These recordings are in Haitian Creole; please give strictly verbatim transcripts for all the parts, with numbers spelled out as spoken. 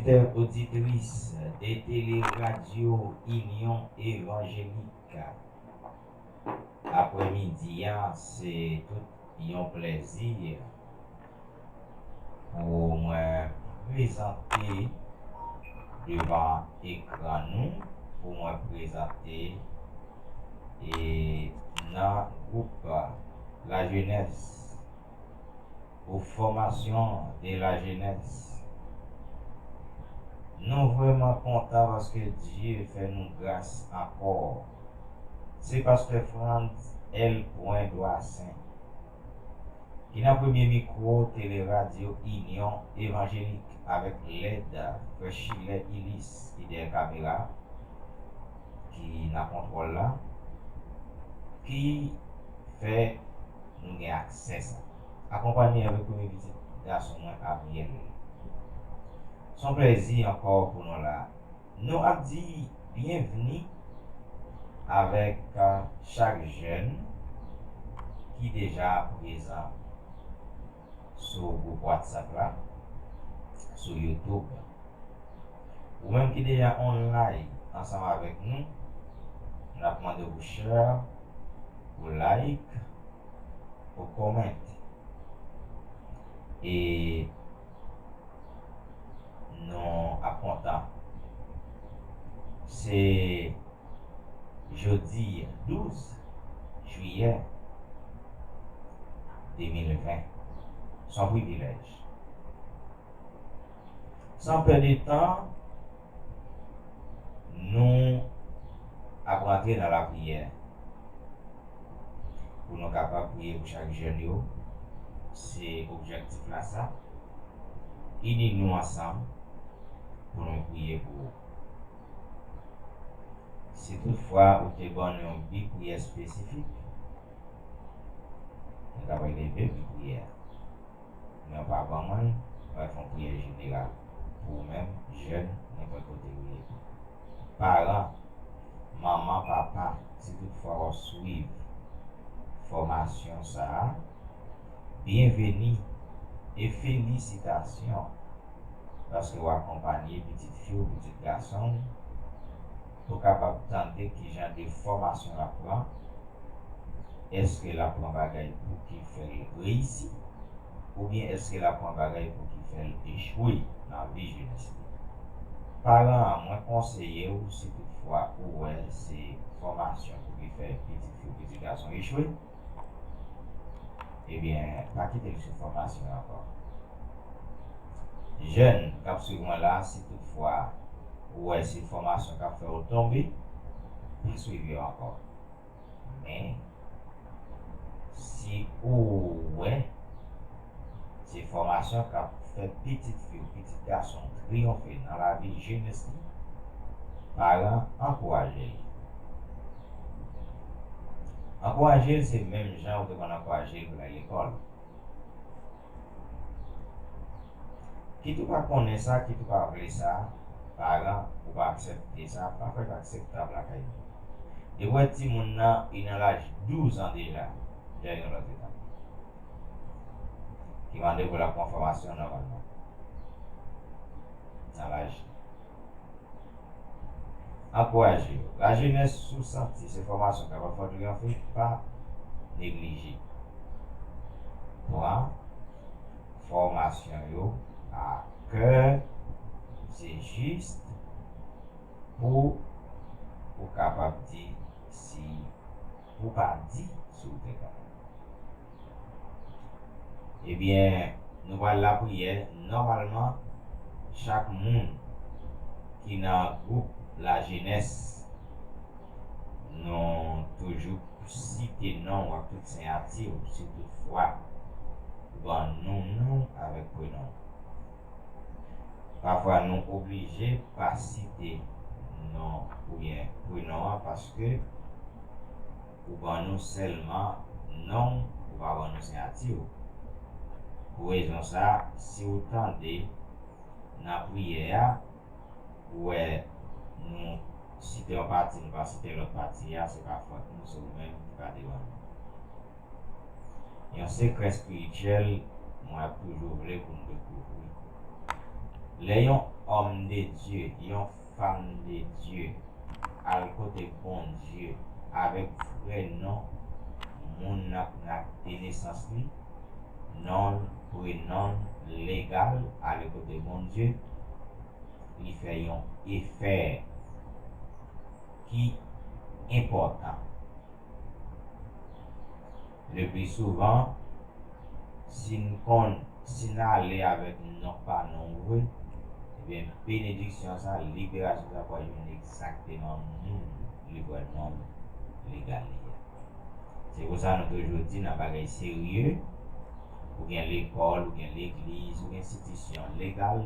Oditris de Tele Radyo Inyon Evanjelik, aprèmidi a, se tout yon plèzi pou mwen prezante devan ekran nou, pou mwen prezante e nan gwoup lajenès ou Formation de la Jeunesse. Nou vrèman kontan paske Dye fè nou gras ankò. Se pastè Frantz L. Doisen ki nan premye mikwo Tele Radyo Inyon Evanjelik avèk lèd frè Chilè Ilis ki dèyè kamera, ki nan kontwòl la, ki fè nou gen aksè sa. Akonpanye avèk premye pitit gason mwen, Ariel. Se yon plèzi ankò pou nou la. Nou ap di byenvni avèk, a, chak jèn ki deja prezan sou gwoup WhatsApp la, sou YouTube. Ou menm ki deja online ansanm avèk nou, n ap mande w pou share, pou like, pou comment. E nou ap kontan. Se jodi douz jiyè de mil ven. Se yon privilèj. San pèdi tan, nou ap rantre nan lapriyè pou nou kapab priye pou chak jèn yo. Se objektif la sa. Ini nou ansanm pou nou priye pou ou. Si toutfwa ou te ban nou yon bi priyè espesifik, nou kapab leve bi priyè a. Men w pa ban mwen l, mwen fè yon priyè jeneral pou ou menm, jèn, nenpòt kote ou ye. Paran, manman, papa, si toutfwa w ap swiv fòmasyon sa a, byenveni e felisitasyon paske w akonpanye pitit fi w, pitit gason w, pou kapab tande ki jan de fòmasyon l ap pran. Èske l ap pran bagay pou ki fè l reyisi, oubyen èske l ap pwan bagay pou ki fè l echwe nan vi jenès li? Paran an, mwen konseye w, si toutfwa ou wè se fòmasyon pou ki fè pitit fi w, pitit gason w echwe, ebyen, pa kite l sou fòmasyon an ankò. Jèn k ap swiv mwen la, si toutfwa ou wè se fòmasyon k ap fè w tonbe, pa swiv yo ankò. Men, si ou wè se fòmasyon k ap fè pitit fi w, pitit gason w triyonfe nan lavi jenès li, paran, ankouraje l. Ankouraje l se menm jan ou te konn ankouraje l pou l al lekòl. Kit ou pa konnen sa, kit ou pa vle sa, paran, ou pa aksepte sa, pa fè l akseptab lakay nou. Depi w wè timoun nan, li nan laj douz an deja, deja yon lòt etap. Ki mande pou l ap pran fòmasyon nòmalman. Nan laj li. Ankouraje yo. Lajenès, si w santi se fòmasyon k ap fè w triyonfe, pa neglije. Pran fòmasyon yo a kè, se jis pou ou kapab di si, pou w pa di si w te konnen. Ebyen, nou pral lapriyè. Nòmalman, chak moun ki nan gwoup lajenès, nou toujou site non w ak tout siyati w, si toutfwa ou ban nou non w avèk prenon w. Pafwa, nou oblije pa site non oubyen prenon an paske ou ban nou sèlman non w, ou pa ban nou siyati w. Pou rezon sa a, si w tande nan priyè a, ou wè nou site yon pati, nou pa site lòt pati a, se pa fòt nou, se ou menm ki pa te ban nou. Yon sekrè espirityèl mwen ap toujou vle pou n dekouvri. Lè yon òm de Dye, yon fanm de Dye al kote Bondye avèk vrè non moun nan k akte nesans li, non l, prenon l legal, ale kote Bondye, li fè yon efè ki enpòtan. Le pli souvan, si n konn, si n ale avèk non pa non vre, ebyen, benediksyon sa, liberasyon sa pral jwenn egzakteman moun li vrè non legal li a. Se pou sa nou toujou di nan bagay serye, ou gen lekòl, ou gen legliz, ou gen enstitisyon legal,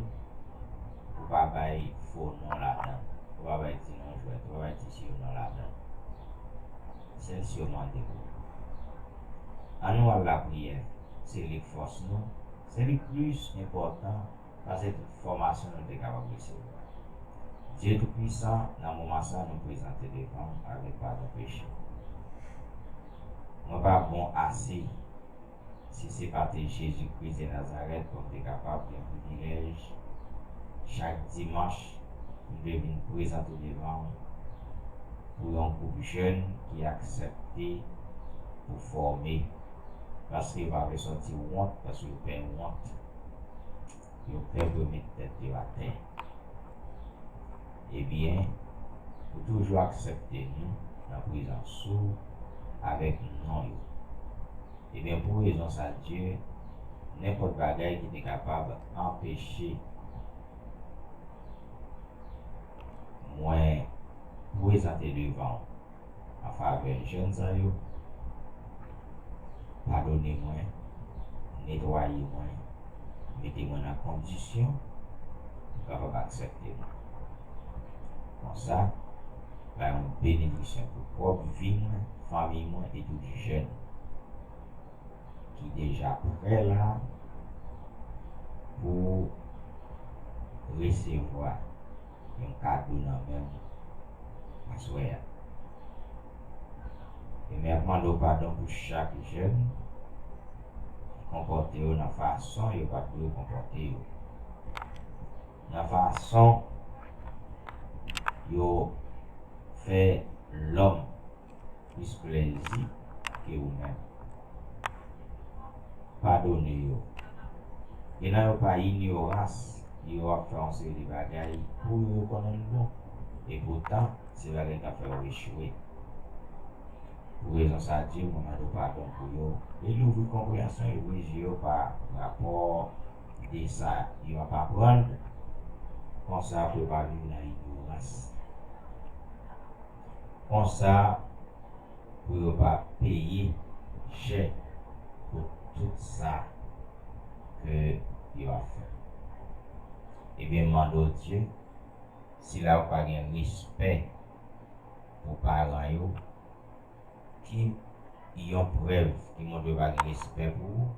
ou pa bay fo non ladan, ou pa bay ti non jwèt, ou pa bay ti siyo non ladan. Sèl siyo mande pou ou. Ann nou al lapriyè, se li k fòs nou, se li k plis enpòtan pase tout fòmasyon nou te kapab resevwa. Dye Toupisan, nan moman sa nou prezante devan w avèk padon peche. Mwen pa bon ase. Si se pa te Jezi Kris de Nazarèt, pou m te kapab gen privilèj chak dimanch pou m te vin prezante devan w pou yon gwoup jèn ki aksepte pou fòme, paske yo pa vle sòti wont, paske yo pè wont. Yo pè pou yo met tèt yo atè. Ebyen, ou toujou aksepte nou nan prezans ou avèk non yo. Ebyen, pou rezon sa, Dye, nenpòt bagay ki te kapab anpeche mwen prezante devan w an favè jèn sa yo, padone mwen, netwaye mwen, mete mwen nan kondisyon pou kapab aksepte mwen. Konsa, bay yon benediksyon pou pwòp vi mwen, fanmi mwen e tout jèn ki deja prè la pou resevwa yon kado nan men w aswè a. E m ap mande w padon pou chak jèn ki konpòte yo nan fason yo pa t dwe konpòte yo, nan fason yo fè lòm plis plezi ke ou menm. Padone yo. Gen nan yo pa inyorans, yo ap fè yon seri de bagay pou yo, yo konnen l bon. E poutan, se bagay k ap fè yo echwe. Pou rezon sa, Dye, mwen mande w padon pou yo. E louvri konpreyansyon, louvri je yo pa rapò de sa yo ap aprann. Konsa, pou yo pa viv nan inyorans. Konsa, pou yo pa peye chè pou tout sa ke yo ap fè. Ebyen, m mande w, Dye, sila yo pa gen respè pou paran yo, ki yon prèv ki montre yo pa gen respè pou ou,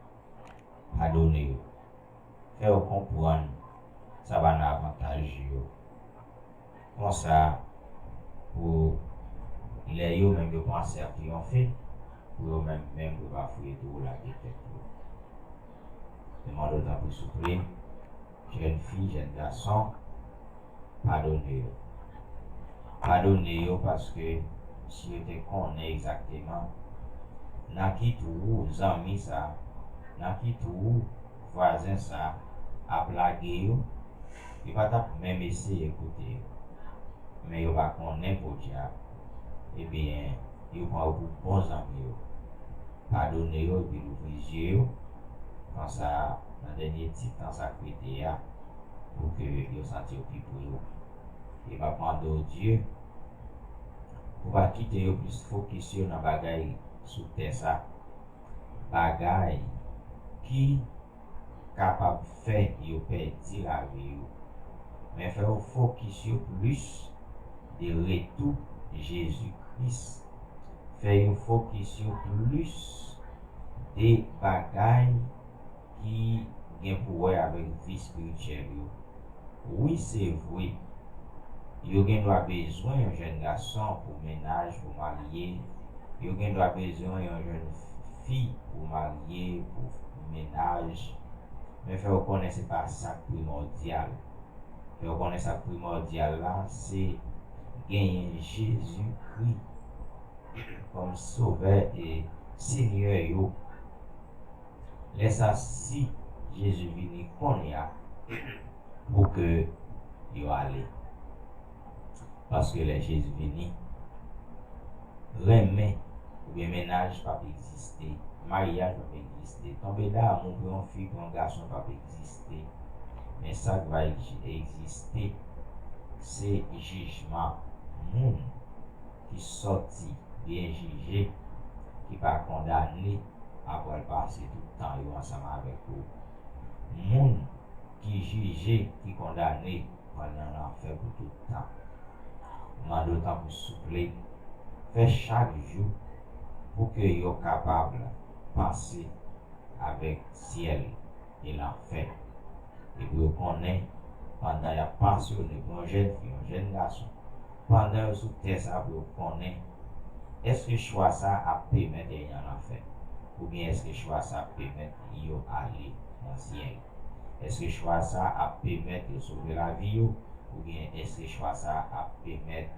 padone yo. Fè yo konprann sa pa nan avantaj yo. Konsa, pou lè yo menm yo panse ap triyonfe, pou yo menm, menm yo pa fouye twou lage tèt yo. Mwen mande w tanpri souple, jèn fi, jèn gason, padone yo. Padone yo paske si yo te konnen egzakteman nan ki twou zanmi sa, nan ki twou vwazen sa ap lage yo, yo pa t ap menm eseye koute yo. Men yo pa konnen podyab. Ebyen, yo pran yo pou bon zanmi yo. Padone yo epi louvri je yo. Konsa, nan dènye ti tan sa k rete a, pou ke yo santi yo pi pre ou. E m ap mande w, Dye, pou pa kite yo plis fokis yo nan bagay sou tè sa. Bagay ki kapab fè yo pèdi lavi yo. Men fè yo fokis yo plis de retou Jezi Kris. Fè yo fokis yo plis de bagay ki gen pou wè avèk vi espirityèl yo. Wi, se vre, yo gen dwa bezwen yon jèn gason pou mennaj, pou marye, yo gen dwa bezwen yon jèn fi pou marye, pou mennaj, men fè yo konnen se pa sa k primòdyal. Fè yo konnen sa k primòdyal la, se genyen Jezikri kòm Sovè e Senyè yo. Lè sa, si Jezi vini kounye a, pou ke yo ale. Paske lè Jezi vini, renmen oubyen mennaj p ap egziste, maryaj p ap egziste, tonbe damou pou yon fi, pou yon gason p ap egziste. Men sa k va egzi- egziste, se jijman moun ki sòti byen jije, ki pa kondane, apral pase tout tan yo ansanm avèk ou. Moun ki jije, ki kondane, pral nan lanfè pou tout tan. Mande w tanpri souple, fè chak jou pou ke yo kapab panse avèk syèl e lanfè. E pou yo konnen, pandan y ap pasyone pou yon jèn fi, yon jèn gason, pandan yo sou tè sa, pou yo konnen, èske chwa sa ap pèmèt yo nan lanfè? Oubyen èske chwa sa ap pèmèt yo ale nan syèl? Èske chwa sa ap pèmèt yo sove lavi yo? Oubyen èske chwa sa ap pèmèt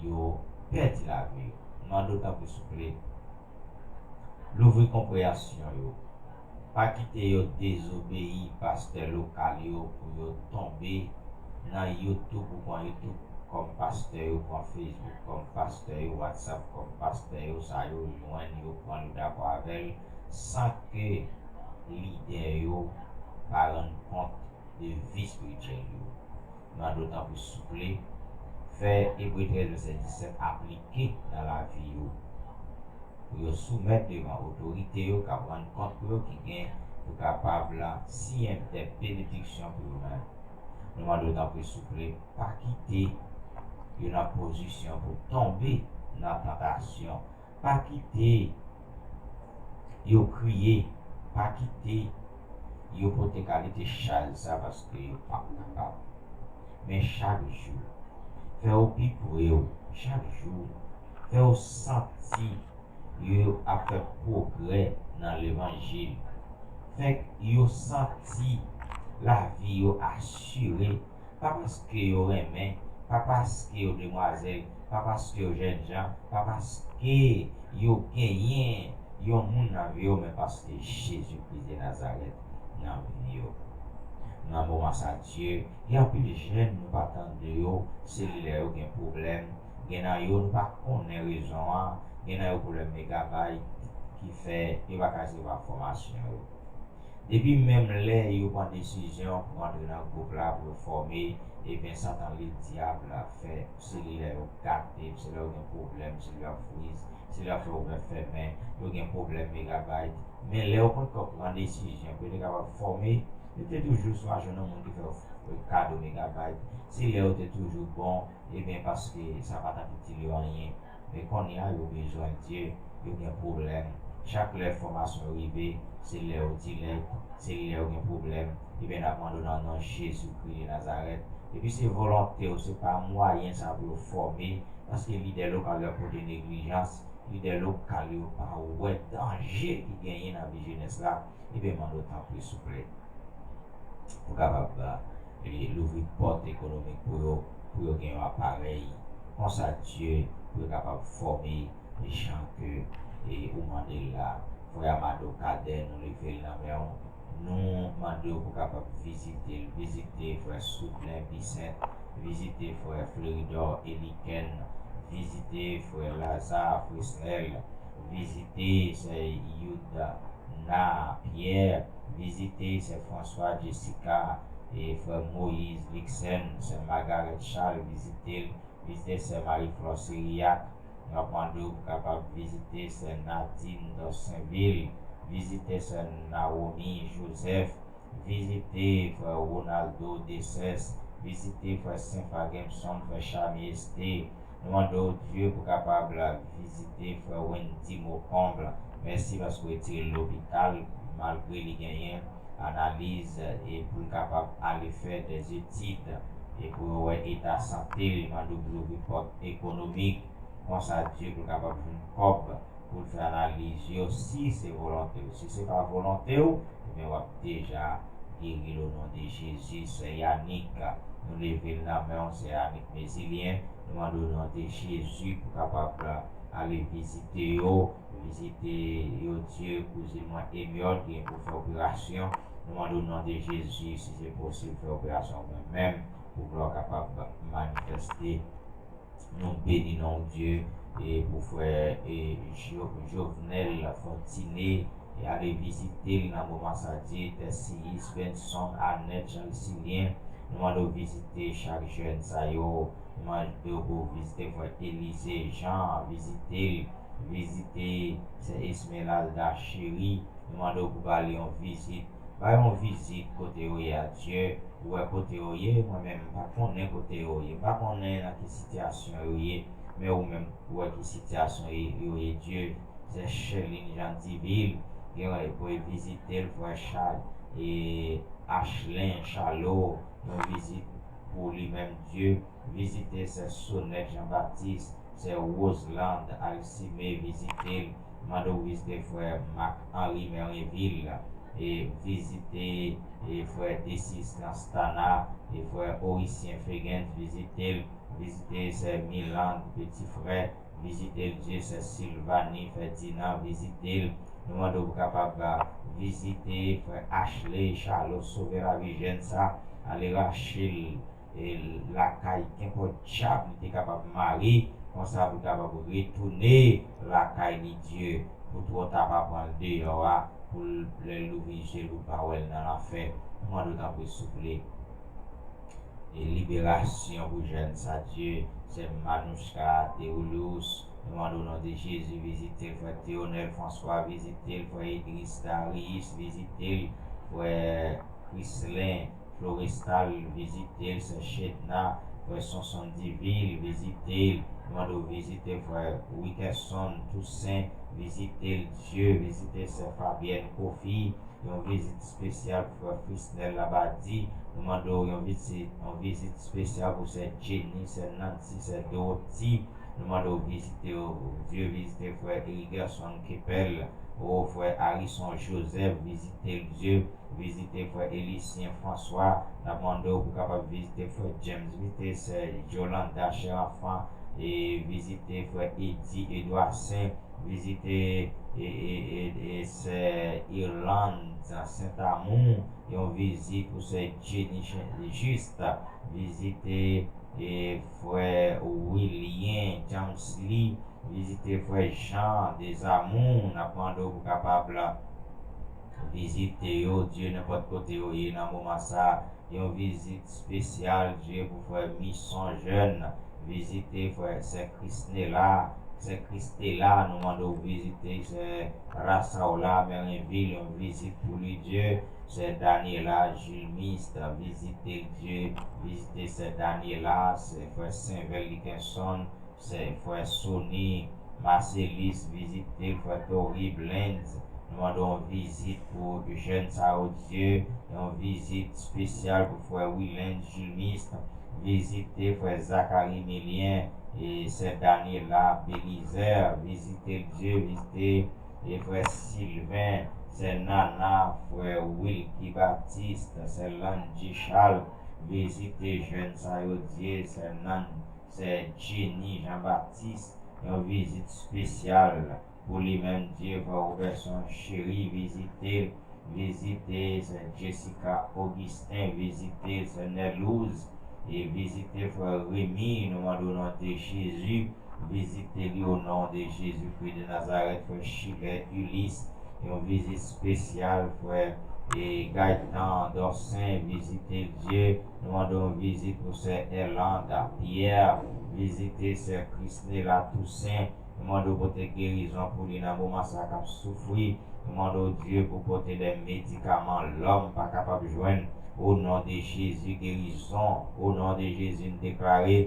yo pèdi lavi yo? Mande w tanpri souple, louvri konpreyansyon yo. Pa kite yo dezobeyi pastè lokal yo pou yo tonbe nan YouTube, ou pran YouTube kòm pastè yo, pran Facebook kòm pastè yo, WhatsApp kòm pastè yo, sa yo jwenn, yo pran, yo dakò avè l, san ke lidè yo pa rann kont de vi espirityèl yo. Mande w tanpri souple, fè Ebre trèz vèsè disèt aplike nan lavi yo. Pou yo soumèt devan otorite yo k ap rann kont pou yo, ki gen pou kapab siyen dè benediksyon pou yo menm. Nou mande w tanpri souple, pa kite yo nan pozisyon pou tonbe nan tantasyon. Pa kite yo kriye, pa kite yo pote kalite chaj sa paske yo p ap kapab. Men chak jou, fè yo pi pre w, chak jou, fè yo santi yo ap fè pwogrè nan levanjil. Fè yo santi lavi yo asire, pa paske yo renmen, pa paske yo demwazèl, pa paske yo jènjan, pa paske yo genyen yon moun nan vi yo, men paske Jezikri de Nazarèt nan vi yo. Nan moman sa, Dye, gen anpil jèn nou pa tande yo, selilè yo gen pwoblèm, gen nan yo nou pa konnen rezon an, gen nan yo pwoblèm megabayt ki fè yo pa ka resevwa fòmasyon yo. Depi menm lè yo pran desizyon pou antre nan gwoup la, pou yo fòme, ebyen, Satan Ledyab la fè selilè yo gate, selilè yo gen pwoblèm, selilè yo friz, selilè yo fè ouvè fèmen, yo gen pwoblèm megabayt. Men lè yo poko pran desizyon pou yo te kapab fòme, yo te toujou swa jwenn yon moun ki fè yo kado megabayt. Selilè yo te toujou bon, ebyen, paske sa pa t ap itil yo anyen. Men kounye a, yo bezwen Dye, yo gen pwoblèm. Chak lè fòmasyon yo rive, se lè yo dilèt, se lè yo gen pwoblèm. Ebyen, n ap mande w nan non Jezikri de Nazarèt. Epi se volonte w, se pa mwayen sa pou yo fòme, paske lidè lokal yo ap pote neglijans, lidè lokal yo pa wè danje ki genyen nan vi jenès la. Ebyen, mande w tanpri, souple, pou kapab, e, louvri pòt ekonomik pou yo, pou yo gen yon aparèy konsa, Dye, pou yo kapab fòme jan ke, e, ou mande l la. Frè Amado Kadè, nou leve l nan men w. Nou mande w pou kapab vizite l. Vizite frè Soudlen Bisent. Vizite frè Fleridor Eliken. Vizite frè Laza Fresnel. Vizite sè Youdna Pierre. Vizite sè François Jessica, e frè Moïse Luxen, sè Margaret Charles, vizite l. Vizite sè Marie Flore Cyriaque. N ap mande w pou kapab vizite sè Nadine Dorsainville. Vizite sè Naomi Joseph. Vizite frè Ronaldo Deces. Vizite frè Senfa Gemson, frè Chami Esté. Nou mande w, Dye, pou kapab vizite frè Wendy Mocomble. Mèsi paske w retire l lopital, malgre li genyen analiz, e pou l kapab ale fè dèzetid, e pou yo wè eta sante l. Mande w pou louvri pòt ekonomik, konsa, Dye, pou l kapab jwenn kòb pou l fè analiz yo, si se volonte w. Si se pa volonte w, ebyen, w ap deja geri l o non de Jezi. Sè Yannick, Nou leve l nan men w, sè Anik Mezilyen. Nou mande w nan de Jezi pou kapab ale vizite yo, vizite yo, Dye, kouzin mwen Emiòd, gen pou fè operasyon. Nou mande w nan de Jezi, si se posib, fè operasyon mwen menm, pou glwa w kapab manifeste. Nou beni non w, Dye, e pou frè e Jo- Jovenel Fortuné, e ale vizite l nan moman sa, Dye, Tèsiyis, Benson, Anèt, Jan Silyen. Nou mande w vizite chak jèn sa yo. Nou mande w pou vizite frè Elize Jan, vizite l, vizite sè Esmeralda Cheri. Nou mande w pou ba li yon vizit. Ba yo yon vizit kote yo ye a, Dye. Ou wè kote yo ye, mwen menm m pa konnen kote yo ye. M pa konnen nan ki sitiyasyon yo ye, men ou menm ou wè ki sitiyasyon yo ye, Dye. Sè Sherline Jean Divil, gen pou vizite l, frè Chal, e Ashley Chalo, yon vizit pou li menm, Dye. Vizite sè Sonèt Jean Baptiste, sè Roseland Alcime, vizite l. Mande w vizite frè Marc Henry Merenville, e vizite e frè Desis Lastana, e frè Orisyen Fegent, vizite l. Vizite sè Milan, peti frè, vizite l, Dye, sè Silvani Ferdinand, vizite l. Nou mande w pou kapab vizite frè Ashley Charlot, sove lavi jèn sa, ale rache l e lakay kenpòt dyab li te kapab mare, konsa pou l kapab retounen lakay li, Dye, pou twò ta pa pran l deyò a, pou l, lè l louvri je l, pou l pa wè l nan lanfè. Nou mande w tanpri, souple. E liberasyon pou jèn sa, Dye, sè Manouchka Deoulous. Nou mande w nan de Jezi, vizite l, frè Theonel François, vizite l, frè Idris Darius, vizite l, frè Chrislin Florestal, vizite l, sè Chedna, frè Sonson Divil, vizite l. Nou mande w vizite frè Wickerson Toussaint, vizite l, Dye, vizite sè Fabienne Kofi, yon vizit espesyal pou frè Frisnel Labadie. Nou mande w yon vizit, yon vizit espesyal pou sè Jenny, sè Nancy, sè Dorothy. Nou mande w vizite yo, Dye, vizite frè Erigerson Kepel, o frè Arison Joseph, vizite l, Dye, vizite frè Elisyen François. N ap mande w pou kapab vizite frè James, vizite sè Yolanda Cheranfan, e vizite frè Eddy Edouardsen, vizite e, e, e, e sè Irlande Saint-Amour, yon vizit pou sè Jenny Juste, vizite e frè Wilien Jamesly, vizite frè Jean Desamour, n ap mande w pou kapab vizite yo, Dye, nenpòt kote yo ye nan moman sa, yon vizit espesyal, Dye, pou frè Misson Jeune, vizite frè, sè Chrisnela, sè Christela, nou mande w vizite sè Rasaola Merenville, yon vizit pou li, Dye, sè Daniela Julmiste, vizite l, Dye, vizite sè Daniela, sè frè Senvel Dickinson, sè frè Sony Marcelis, vizite l, frè Tori Blends. Nou mande yon vizit pou jèn sa yo, Dye, yon vizit espesyal pou frè Wilens Julmiste, vizite frè Zacharie Milien, e sè Daniela Belizaire, vizite l, Dye, vizite e frè Sylvain, sè Nana, frè Wilky Baptiste, sè Landji Charles, vizite jèn sa yo, Dye, sè Nan, sè Jenny Jean Baptiste, yon vizit espesyal pou li menm, Dye, frè Robertson Chéry, vizite l, vizite sè Jessica Augustin, vizite sè Nèlouz, e vizite frè Remy, nou mande w nan non de Jezi, vizite li o non de Jezikri de Nazarèt, frè Chilè Ulysse, yon vizit espesyal, frè e Gaëtan Dorcin, vizite l Dye, nou mande yon vizit pou sè Erlanda Pierre, vizite sè Chrisnela Toussaint, nou mande w pote gerizon pou li nan moman sa k ap soufri, nou mande w Dye pou pote de medikaman lòm pa kapab jwenn, o non de Jezi, gerizon, o non de Jezi, n deklare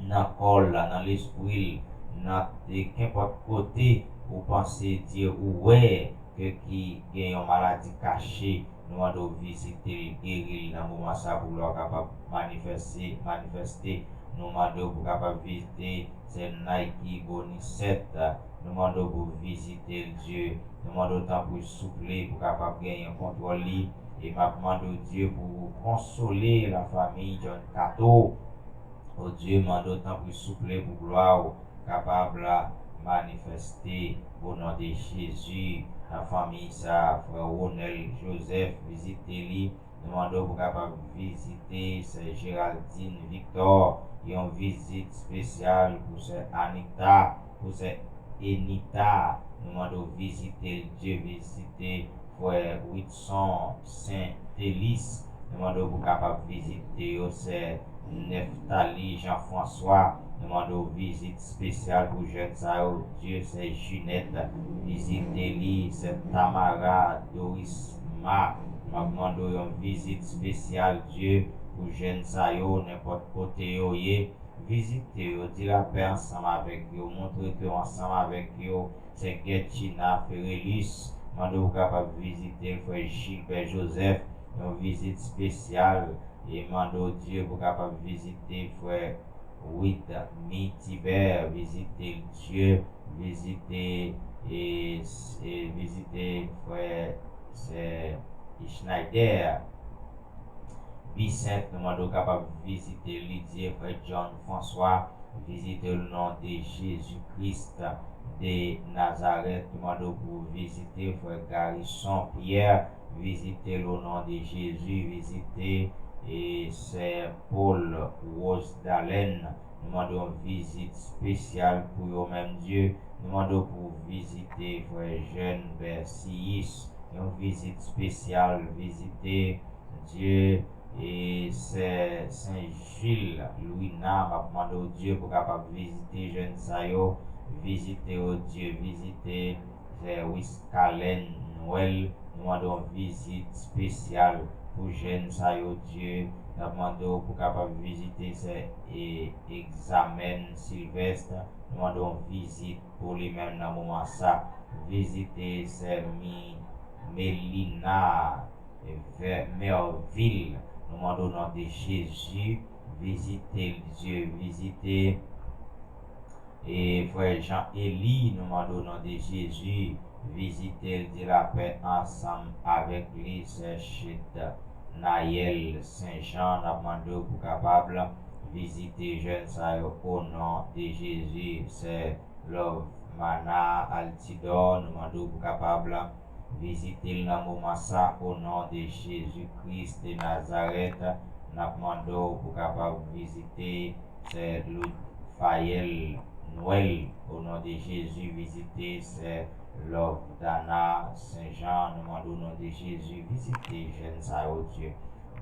nan kò l, nan lespri l, nan e kenpòt kote ou panse Dye ou wè ke ki gen yon maladi kache, nou mande w vizite l, geri l nan moman sa pou glwa w kapab manifeste, manifeste. Nou mande w pou kapab vizite sè Nike Bonisset, Nou mande w pou vizite l, Dye. Nou mande w tanpri souple pou kapab genyen kontwòl li. E m ap mande w, Dye, pou w konsole lafanmi John Kato. O Dye, mande w tanpri souple pou glwa w kapab manifeste o non de Jezi nan fanmi sa, frè Ronel Joseph, vizite li. Nou mande w pou kapab vizite sè Geraldine Victor, yon vizit espesyal pou sè Anita, pou sè Enita. Nou mande w vizite l, Dye, vizite frè Whitson Saint-Elis. Nou mande w pou kapab vizite yo, sè Neftali Jean François. Nou mande w vizit espesyal pou jèn sa yo, Dye, sè Junette, vizite li, sè Tamara, Dorisma. M ap mande w yon vizit espesyal, Dye, pou jèn sa yo, nenpòt kote yo ye. Vizite yo, di lapè ansanm avèk yo, montre ke w ansanm avèk yo. Sè Gertina Ferelus, mande w kapab vizite frè Gilbert Joseph, yon vizit espesyal, e mande w, Dye, pou kapab vizite frè Widmi Tibè, vizite l, Dye, vizite, e, e vizite frè, sè Schneider. Bisent, nou mande w kapab vizite Lidye, frè John François, vizite l o non de Jezi Kris de Nazarèt. Nou mande w pou vizite frè Garrison Pierre, vizite l o non de Jezi, vizite, e, sè Paul Rose Dallin. Nou mande w yon vizit espesyal pou yo menm, Dye. Nou mande w pou vizite frè Jeune Bercius, yon vizit espesyal, vizite Dye, e sè Sen Jil, Lwina, m ap mande w, Dye, pou kapab vizite jèn sa yo, vizite yo, Dye, vizite sè Wiscalen Nwèl. Nou mande w yon vizit espesyal pou jèn sa yo, Dye. N ap mande w pou kapab vizite sè, e, Examen Sylvestre. Nou mande w yon vizit pou li menm nan moman sa. Vizite sè Mi, Melina, Vè-, Mervil. Nou mande w o non de Jezi, vizite l, Dye, vizite, e, frè Jean Eli, nou mande w o non de Jezi, vizite l, di lapè ansanm avèk li, sè Chednayèl Sen Jan, n ap mande w pou kapab vizite jèn sa yo o non de Jezi, sè Love Mana Altidor, nou mande w pou kapab vizite l nan moman sa o non de Jezi Kris de Nazarèt. N ap mande w pou kapab vizite sè Loud Fayèl Nwèl o non de Jezi, vizite sè Love Dana Sen Jan, nou mande w o non de Jezi, vizite jèn sa yo, Dye.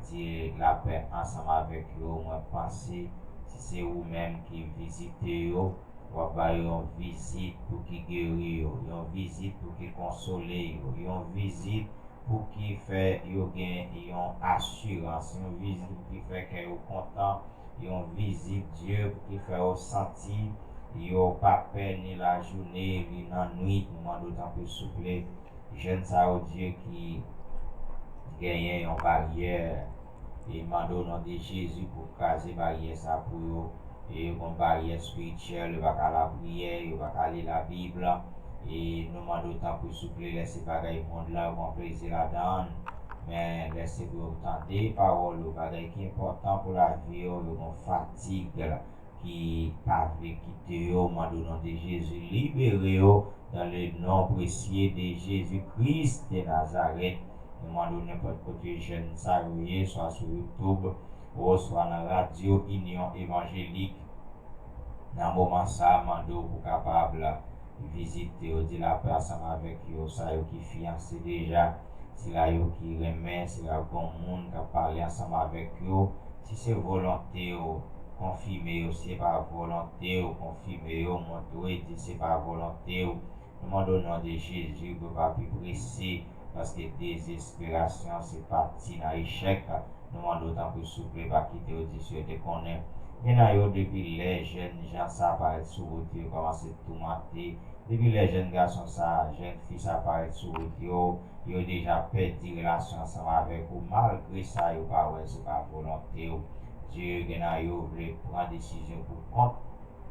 Di lapè ansanm avèk yo, mwen panse si se ou menm ki vizite yo, w ap ba yo yon vizit pou ki geri yo, yon vizit pou ki konsole yo, yon vizit pou ki fè yo gen yon asirans, yon vizit pou ki fè kè yo kontan, yon vizit, Dye, pou ki fè yo santi yo pa pè ni lajounen, ni nan nwit. Nou mande w tanpri souple, jèn sa yo, Dye, ki genyen yon baryè, e mande w o non de Jezi pou kraze baryè sa pou yo. E yo gon baryè espirityèl, yo pa ka lapriyè, yo pa ka li Labib. E nou mande w tanpri souple, lè se bagay mond lan, yo pran plezi ladan l. Men lè se pou yo tande pawòl ou, bagay ki enpòtan pou lavi yo, yo gon fatig ki pa vle kite yo, mande w o non de Jezi, libere yo dans le nom précieux de Jésus-Christ de Nazareth. Nou mande w nenpòt kote jèn sa yo ye, swa sou YouTube, oswa nan Radyo Inyon Evanjelik. Nan moman sa a, mande w pou kapab vizite yo, di lapè ansanm avèk yo, sa yo ki fiyanse deja, sila yo ki renmen, sila yo gon moun k ap pale ansanm avèk yo. Si se volonte w, konfime yo. Si se pa volonte w, konfime yo, montre, di se pa volonte w. Nou mande w o non de Jezi pou yo pa pi prese, paske dezesperasyon se pati nan echèk. Nou mande w tanpri souple, pa kite yo di si yo te konnen. Gen nan yo depi lè jèn jan sa parèt sou wout yo, yo kòmanse toumante. Depi lè jèn gason sa, jèn fi sa parèt sou wout yo, yo deja pèdi relasyon ansanm avèk ou. Malgre sa, yo pa wè se pa volonte w. Dye, gen nan yo vle pran desizyon pou kont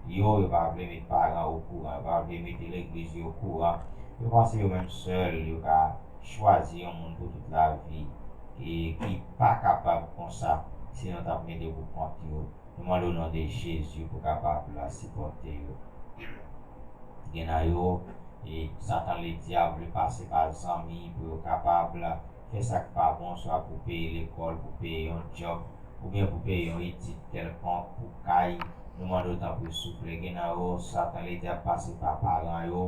yo, yo pa vle met paran okouran, yo pa vle mete legliz yo okouran. Yo panse yo menm sèl yo ka chwazi yon moun pou tout lavi e ki pa kapab konsa si nou t ap mete pou kont yo. Nou mande w non de Jezi pou kapab la sipòte yo. Gen nan yo, e Satan ledyab vle pase pa zanmi pou yo kapab la fè sa k pa bon, swa pou peye lekòl, pou peye yon djòb, oubyen pou peye yon etid kèlkonk, pou kay. Nou mande w tanpri souple, gen nan yo, Satan ledyab pase pa paran yo,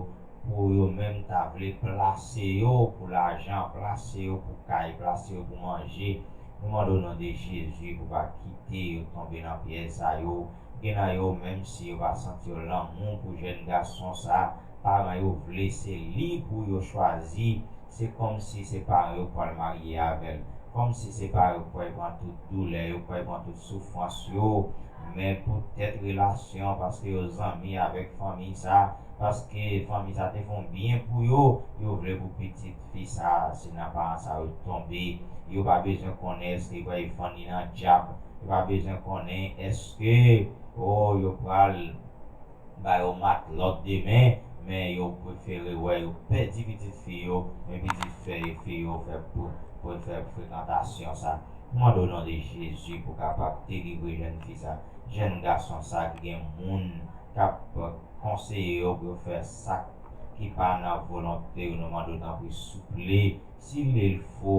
pou yo menm ta vle plase yo pou lajan, plase yo pou kay, plase yo pou manje. Nou mande w non de Jezi pou pa kite yo tonbe nan pyèj sa yo. Gen nan yo, menm si yo pa santi yo lanmou pou jèn gason sa, paran yo vle se li pou yo chwazi. Se kòmsi se paran yo pral marye avè l. Kòmsi se paran yo pral pran tout doulè yo, pral pran tout soufrans yo. Men poutèt relasyon, paske yo zanmi avèk fanmi sa, paske fanmi sa te fè yon byen pou yo, yo vle pou pitit fi sa, si nan paran sa yo tonbe, yo pa bezwen konnen èske yo pral vann li nan dyab, yo pa bezwen konnen èske, o, yo pral ba yo matlòt demen, men yo prefere wè yo pèdi pitit fi yo, men pitit fè fi yo fè pou, pou fè frekantasyon sa. Mande w non de Jezi pou kapab delivre jèn fi sa, jèn gason sa ki gen moun k ap konseye yo pou yo fè sa ki pa nan volonte yo. Nou mande w tanpri souple, si lè l fo,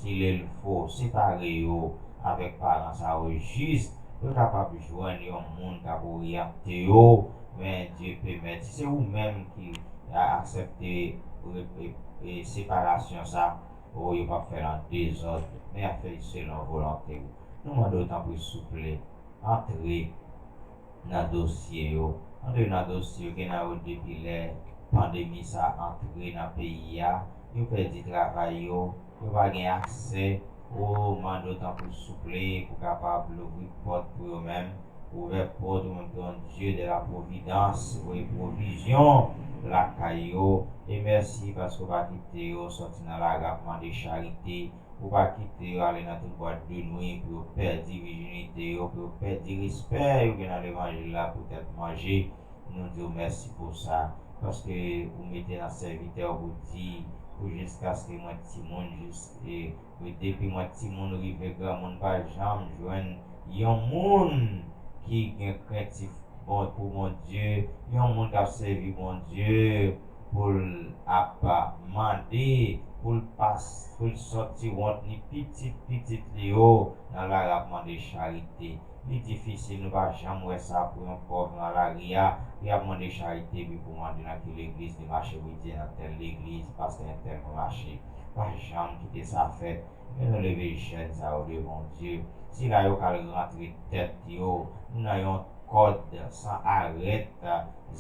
si lè l fo, separe yo avèk paran sa yo jis pou yo kapab jwenn yon moun k ap oryante yo. Men Dye pèmèt, si se ou menm ki a- aksepte re- e- e separasyon sa, o, yo p ap fè l an dezòd, men y ap fè l selon volonte w. Nou mande w tanpri souple, antre nan dosye yo. Antre nan dosye yo, gen nan yo depi lè pandemi sa antre nan peyi a, yo pèdi travay yo, yo pa gen aksè. O, mande w tanpri souple pou kapab louvri pòt pou yo menm, ouvè pòt ou menm Bondye de la providence, voye pwovizyon lakay yo. E mèsi paske w pa kite yo sòti nan lari ap mande charite. Ou pa kite yo ale nan tout bwat de nwi pou yo pèdi vijinite yo, pou yo pèdi respè yo gen nan levanjil la poutèt manje. Nou di w mèsi pou sa, paske ou mete nan sèvitè w pou di, pou jiskaske mwen timoun, jis, e, depi mwen timoun rive granmoun, pa janm jwenn yon moun ki gen krentif bon pou Bondye, yon moun k ap sèvi Bondye pou l ap mande pou l pa, pou l sòti wont li pitit pitit li yo nan lari ap mande charite. Li difisil, nou pa janm wè sa pou yon pòv nan lari a, li ap mande charite, epi pou mande nan ki legliz li mache, pou di nan tèl legliz, pastè entèl mwen mache. Pa janm kite sa fèt. Men nou leve jèn sa yo devan Dye. Sila yo k al rantre tèt yo nan yon kòd san arèt,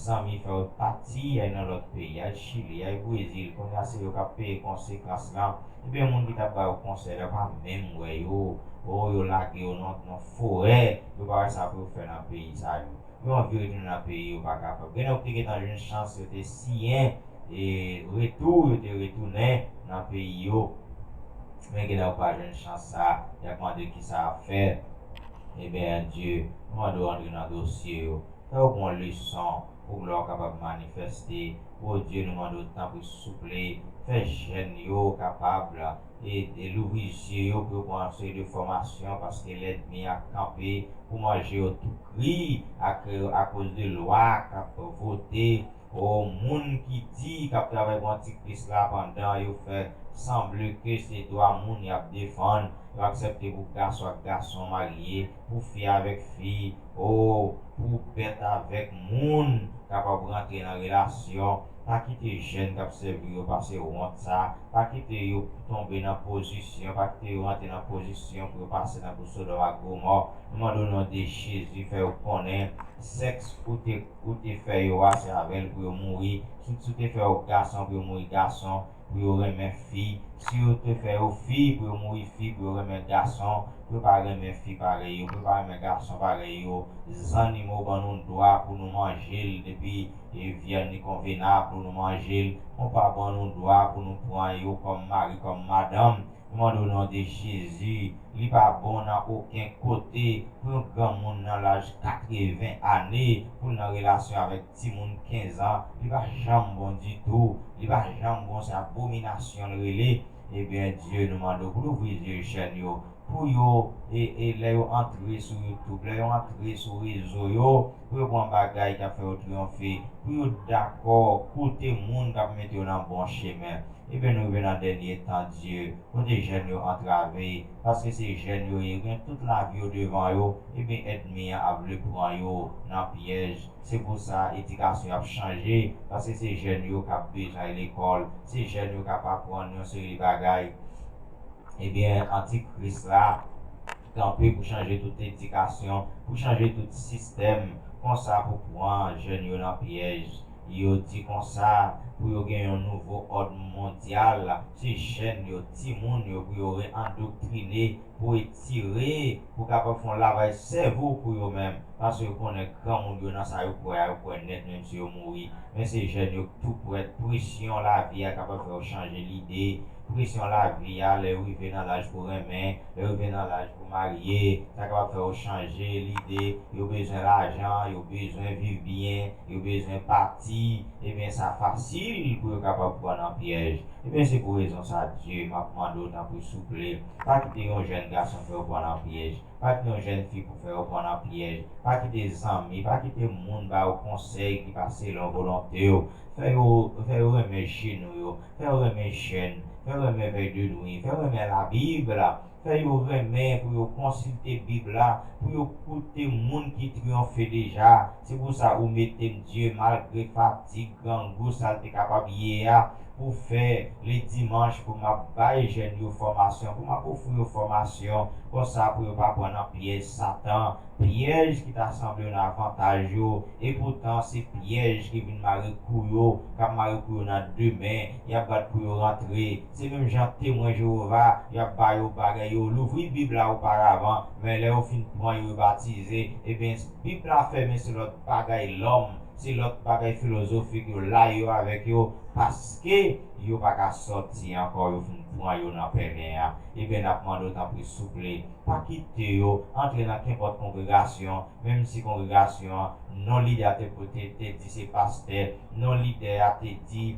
zanmi fè yo pati, al nan lòt peyi, al Chili, al Brezil, kounye a se yo k ap peye konsekans lan. Ebyen, moun ki t ap ba yo konsèy la pa menm wè yo. O, yo lage yo nan, nan forè, yo pa wè sa pou yo fè nan peyi sa yo. Yo anvi retounen nan peyi yo, pa kapab. Gen nan yo ki te gentan jwenn chans, yo te siyen, e, retou, yo te retounen nan peyi yo. Men gen nan yo pa jwenn chans sa, y ap mande ki sa y ap fè. Ebyen, Dye, nou mande w antre nan dosye yo. Fè yo pran leson pou glwa w kapab manifeste. O Dye, nou mande w tanpri souple, fè jèn yo kapab e, e louvri zye yo pou yo pran yon seri de fòmasyon, paske lènmi a kanpe pou manje yo tou kri ak, akoz de lwa k ap vote. O moun ki di k ap travay pou antikris la, pandan yo fè sanble ke se dwa moun y ap defann, yo aksepte pou gason ak gason marye, pou fi avèk fi, o pou bèt avèk moun kapab rantre nan relasyon. Pa kite jèn k ap sèvi yo pase wont sa. Pa kite yo tonbe nan pozisyon, pa kite yo rantre nan pozisyon pou yo pase tankou Sodòm ak Gomò. Nou mande w non de Jezi, fè yo konnen sèks ou te, ou te fè yo a, se avè l pou yo mouri. Si, si w te fè yo gason, pou yo mouri gason, pou yo renmen fi. Si w te fè yo fi, pou yo mouri fi, pou yo renmen gason, pou yo pa renmen fi parèy yo, pou yo pa renmen gason parèy yo. Zannimo ban nou dwa pou nou manje l depi e vyann li konvenab pou nou manje l, nou pa ban nou dwa pou nou pran yo kòm mari, kòm madanm. Nou mande o non de Jezi, li pa bon nan okenn kote pou yon granmoun nan laj katreven ane pou l nan relasyon avèk timoun kenz an, li pa janm bon ditou, li pa janm bon, se abominasyon l rele. Ebyen, Dye, nou mande w pou louvri zye jèn yo, pou yo, e, e lè yo antre sou YouTube, lè yo antre sou rezo yo, pou yo pran bagay k ap fè yo triyonfe, pou yo dakò koute moun k ap mete yo nan bon chemen. Ebyen, nou rive nan dènye tan, Dye, kote jèn yo antrave, paske se jèn yo ye, gen tout lavi yo devan yo, ebyen, ènmi an ap vle pran yo nan pyèj. Se pou sa, edikasyon ap chanje, paske se jèn yo k ap bezwen lekòl, se jèn yo k ap aprann yon seri bagay. Ebyen, antikris la kanpe pou chanje tout edikasyon, pou chanje tout sistèm, konsa pou pran jèn yo nan pyèj. Yo di konsa, pou yo gen yon nouvo òd mondyal, se jèn yo, timoun yo, pou yo reandoktrine, pou etire, pou kapab fè yon lavaj sèvo pou yo menm. Paske yo konnen granmoun yo nan sa yo kwè a, yo kwè nèt, menm si yo mouri. Men se jèn yo k tou prèt, presyon lavi a kapab fè yo chanje lide. Presyon lavi a, lè yo rive nan laj pou renmen, lè yo rive nan laj pou marye, sa kapab fè yo chanje lide. Yo bezwen lajan, yo bezwen viv byen, yo bezwen pati. Ebyen, sa fasil pou yo kapab pran nan pyèj. Ebyen, se pou rezon sa, Dye, m ap mande w, tanpri, souple, pa kite yon jèn gason fè w pran nan pyèj. Pa kite yon jèn fi pou fè yo pran nan pyèj. Pa kite zanmi, pa kite moun ba yo konsèy ki pa selon volonte yo. Fè yo, fè yo renmen jenou yo, fè yo renmen jèn, fè yo renmen vèy de nwi, fè yo renmen Labib la, fè yo renmen pou yo konsilte Bib la, pou yo koute moun ki triyonfe deja. Se pou sa ou mete m, Dye, malgre fatig, grangou, sa l te kapab ye a, pou fè ledimanch, pou m ap bay jèn yo fòmasyon, pou m ap ofri yo fòmasyon, konsa pou yo pa pran nan pyèj Satan, pyèj ki ta sanble yo nan avantaj yo, epoutan se pyèj ki vin mare kou yo, k ap mare kou yo nan de men, y ap bat pou yo rantre. Se menm jan Temwen Jewova, y ap ba yo bagay, yo louvri Bib la oparavan, men lè yo fin pran yo, yo batize, ebyen, Bib la fèmen, se lòt bagay lòm, se lòt bagay filozofik yo lay yo avèk yo, paske yo pa ka sòti ankò, yo fin pran yo nan pèlen an. Ebyen, n ap mande w, tanpri, souple, pa kite yo antre nan kenpòt kongregasyon, menm si kongregasyon an, non lidè a te, te, te di se pastè, non lidè a te di,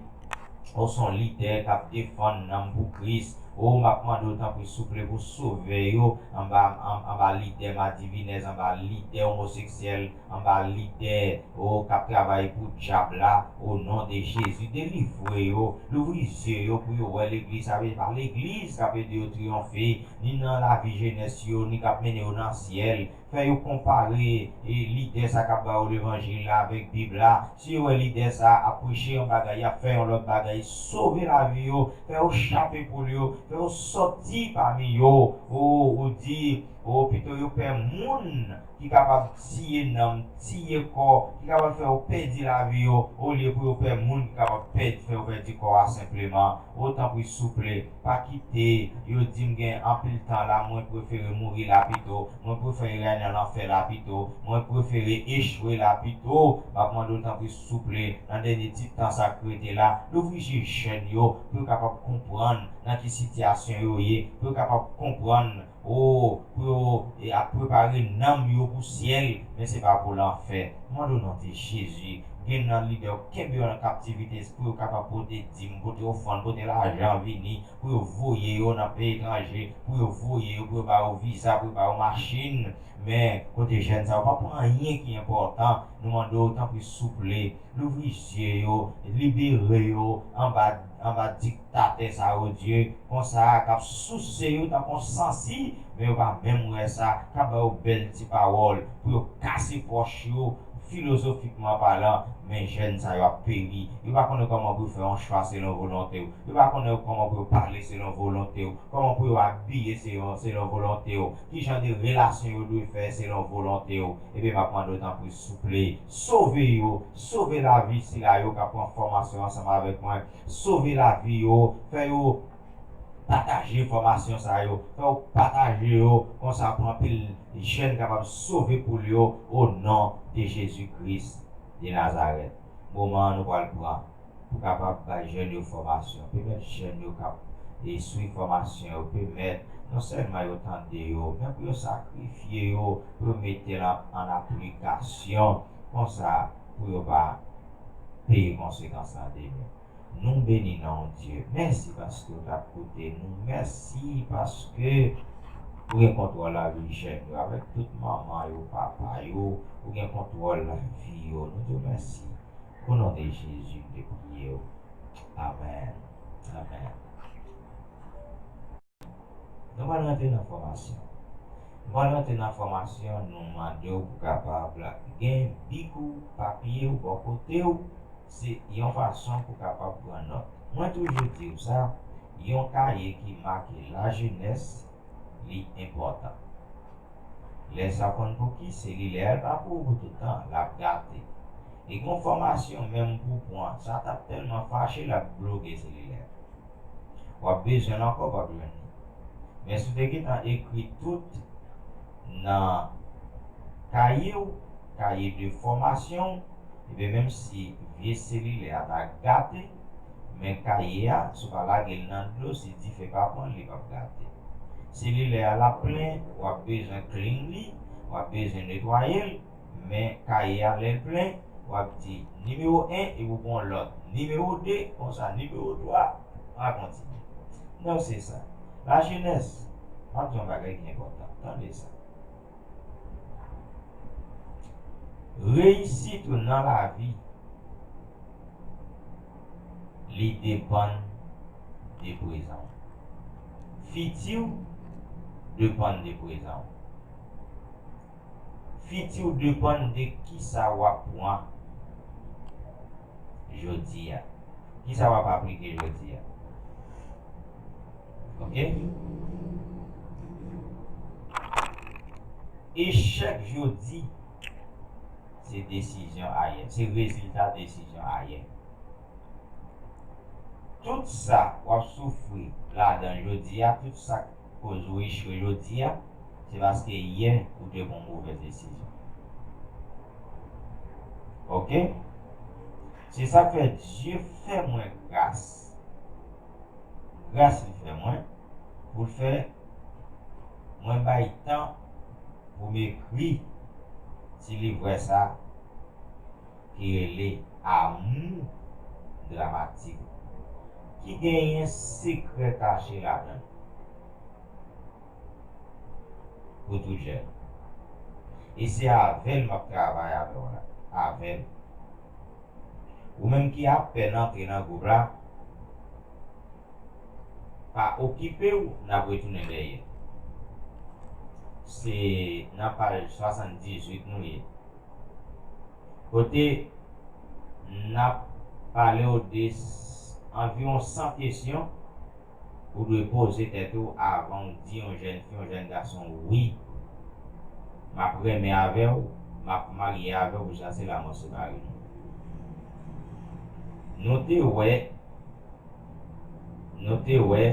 ou se yon lidè k ap defann nanm pou Kris. O, m ap mande w, tanpri, souple, pou sove yo anba, an-, anba lidè madivinèz, anba lidè omoseksyèl, anba lidè, o, k ap travay pou dyab la. O non de Jezi, delivre yo, louvri zye yo pou yo wè legliz, sa vle di pa legliz k ap ede yo triyonfe, ni nan lavi jenès yo, ni k ap mennen yo nan syèl. Fè yo konpare, e, lidè sa k ap ba yo levanjil la avèk Bib la. Si yo wè lidè sa ap preche yon bagay, y ap fè yon lòt bagay, sove lavi yo, fè yo chape poul yo, fè yo sòti pami yo. O, ou di, o, pito yo pè moun ki kapab tiye nanm, tiye kò, ki kapab fè yo pèdi lavi yo, olye pou yo pè moun ki kapab pèdi, fè yo pèdi kò a senpleman. O, tanpri, souple, pa kite yo di m gen anpil tan la, mwen prefere mouri la pito, mwen prefere al nan lanfè la pito, mwen prefere echwe la pito. M ap mande w, tanpri, souple, nan dènye ti tan sa k rete la, louvri je jèn yo pou yo kapab konprann nan ki sitiyasyon yo ye, pou yo kapab konprann, o, pou yo, e, ap prepare nanm yo pou syèl, men se pa pou lanfè. Mande w, non de Jezi, gen nan lidè yo kenbe yo nan kaptivite, pou yo kapab pote dim, pote ofrann, pote lajan vini, pou yo voye yo nan peyi etranje, pou yo voye yo, pou yo ba yo viza, pou yo ba yo machin. Men, kote jèn sa yo pa pran anyen ki enpòtan, nou mande w, tanpri, souple, louvri zye yo, libere yo anba, anba diktatè sa yo, Dye, konsa k ap souse yo tankou yon sansi, men yo pa menm wè sa, k ap ba yo bèl ti pawòl pou yo kase pòch yo, filozofikman palan, men jèn sa yo ap peri. Yo pa konnen kòman pou yo fè yon chwa selon volonte w. Yo pa konnen kòman pou yo pale selon volonte w, kòman pou yo abiye selon, selon volonte w, ki jan de relasyon yo dwe fè selon volonte w. Ebyen, m ap mande w, tanpri, souple, sove yo, sove lavi sila yo k ap pran fòmasyon ansanm avèk mwen, sove lavi yo, fè yo pataje enfòmasyon sa yo, fè yo pataje yo, konsa pou anpil jèn kapab sove poul yo, o non de Jezi Kris de Nazarèt. moman an nou pral pran pou kapab bay jèn yo fòmasyon, pèmèt jèn yo k ap e swiv fòmasyon yo, pèmèt non sèlman yo tande yo, men pou yo sakrifye yo, pou yo mete l an, an aplikasyon, konsa pou yo pa peye konsekans lan demen. Nou beni non w, Dye. Mèsi paske w t ap koute nou. Mèsi paske ou gen kontwòl lavi jèn yo, avèk tout manman yo, papa yo, ou gen kontwòl lavi yo. Nou di w mèsi. O non de Jezi, m te priye w. Amèn. Amèn. Nou pral rantre nan fòmasyon. Nou pral rantre nan fòmasyon, nou mande w pou kapab gen bik ou, papye w bò kote w, se yon fason pou kapab pran nòt. Mwen toujou di w sa, yon kaye ki make lajenès, li enpòtan. Lè sa konn pou ki, selilè a l pa pou ou pou tout tan, l ap gate. E gon fòmasyon menm pou pran, sa t ap tèlman fache, l ap bloke selilè a. W ap bezwen l ankò, w ap jwenn li. Men si w te gentan ekri tout nan kaye w, kaye de fòmasyon w, ebyen, menm si vye selilè a ta gate, men kaye a, si w pa lage l nan dlo, si dife pa pran l, li p ap gate. Selilè a, l ap plen, w ap bezwen clean li, w ap bezwen netwaye l, men kaye a, lè l plen, w ap di nimewo en, epi w pran lòt, nimewo de, konsa, nimewo twa, w a kontinye. Donk, se sa. Lajenès, m ap di yon bagay ki enpòtan. Tande sa. Reyisit ou nan lavi, li depann de prezan w. Fiti w depann de prezan w. Fiti w depann de kisa w ap pran jodi a. Kisa w ap aplike jodi a? Oke? Echèk jodi se desizyon ayè, se rezilta desizyon ayè. Tout sa w ap soufri ladan jodi a, tout sa k koz ou echwe jodi a, se paske yè ou te pran yon movèz desizyon. Oke? Se sa k fè Dye fè mwen gras. Gras li fè mwen, pou l fè mwen bay tan pou m ekri ti livrè sa ki rele Amour Dramatique, ki genyen sekrè kache ladan l pou tout jèn. E se avè l m ap travay avè w la, avè l. Ou menm ki ap pè n antre nan gwoup la, pa okipe w, n ap retounen dèyè. Se nan paj swasanndizuit nou ye. Kote n ap pale w de s-, anviwon san kesyon ou dwe poze tèt ou avan w di yon jèn fi, yon jèn gason, wi, m ap renmen avè w, m ap marye avè w, jiskaske lamò separe nou. Nou te wè, nou te wè,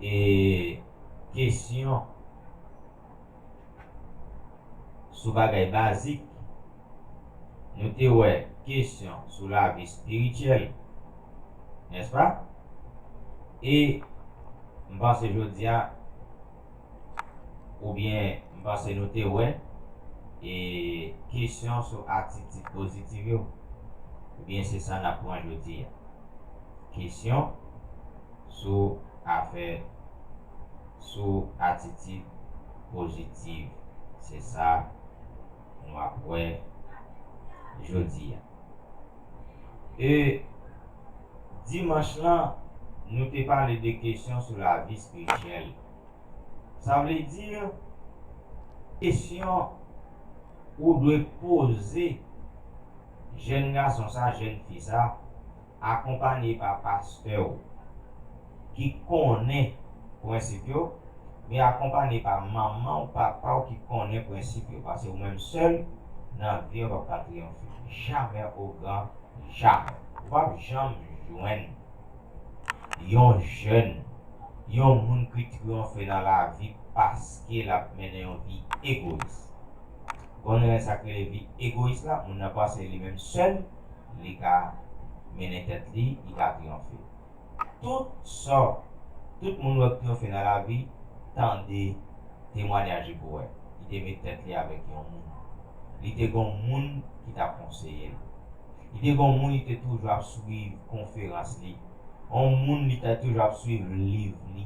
e, kesyon sou bagay bazik. Nou te wè kesyon sou lavi espirityèl, nèspa? E m panse jodi a, oubyen m panse nou te wè, e kesyon sou atitid pozitiv yo, oubyen se sa n ap pran jodi a. Kesyon sou afè, sou atitid pozitiv. Se sa nou ap wè jodi a. E dimanch lan, nou te pale de kesyon sou lavi espirityèl. Sa vle di, kesyon ou dwe poze jèn gason sa, jèn fi sa, akonpaye pa pastè w ki konnen prensip yo, men akonpaye pa manman w, papa w ki konnen prensip yo, paske ou menm sèl nan vi w p ap ka triyonfe. Jamè, o gran jamè. Ou p ap janm jwenn yon jèn, yon moun ki triyonfe nan lavi paske l ap mennen yon vi egoyis. Konnen sa k rele vi egoyis la, moun nan panse li menm sèl, li ka mennen tèt li, li ka triyonfe. Tout sa, tout moun wè k triyonfe nan lavi, tande temwanyaj li pou wè. Li te met tèt li avèk yon moun. Li te gon moun ki t ap konseye l. Li te gon moun li te toujou ap swiv konferans li. Yon moun li te toujou ap swiv liv li.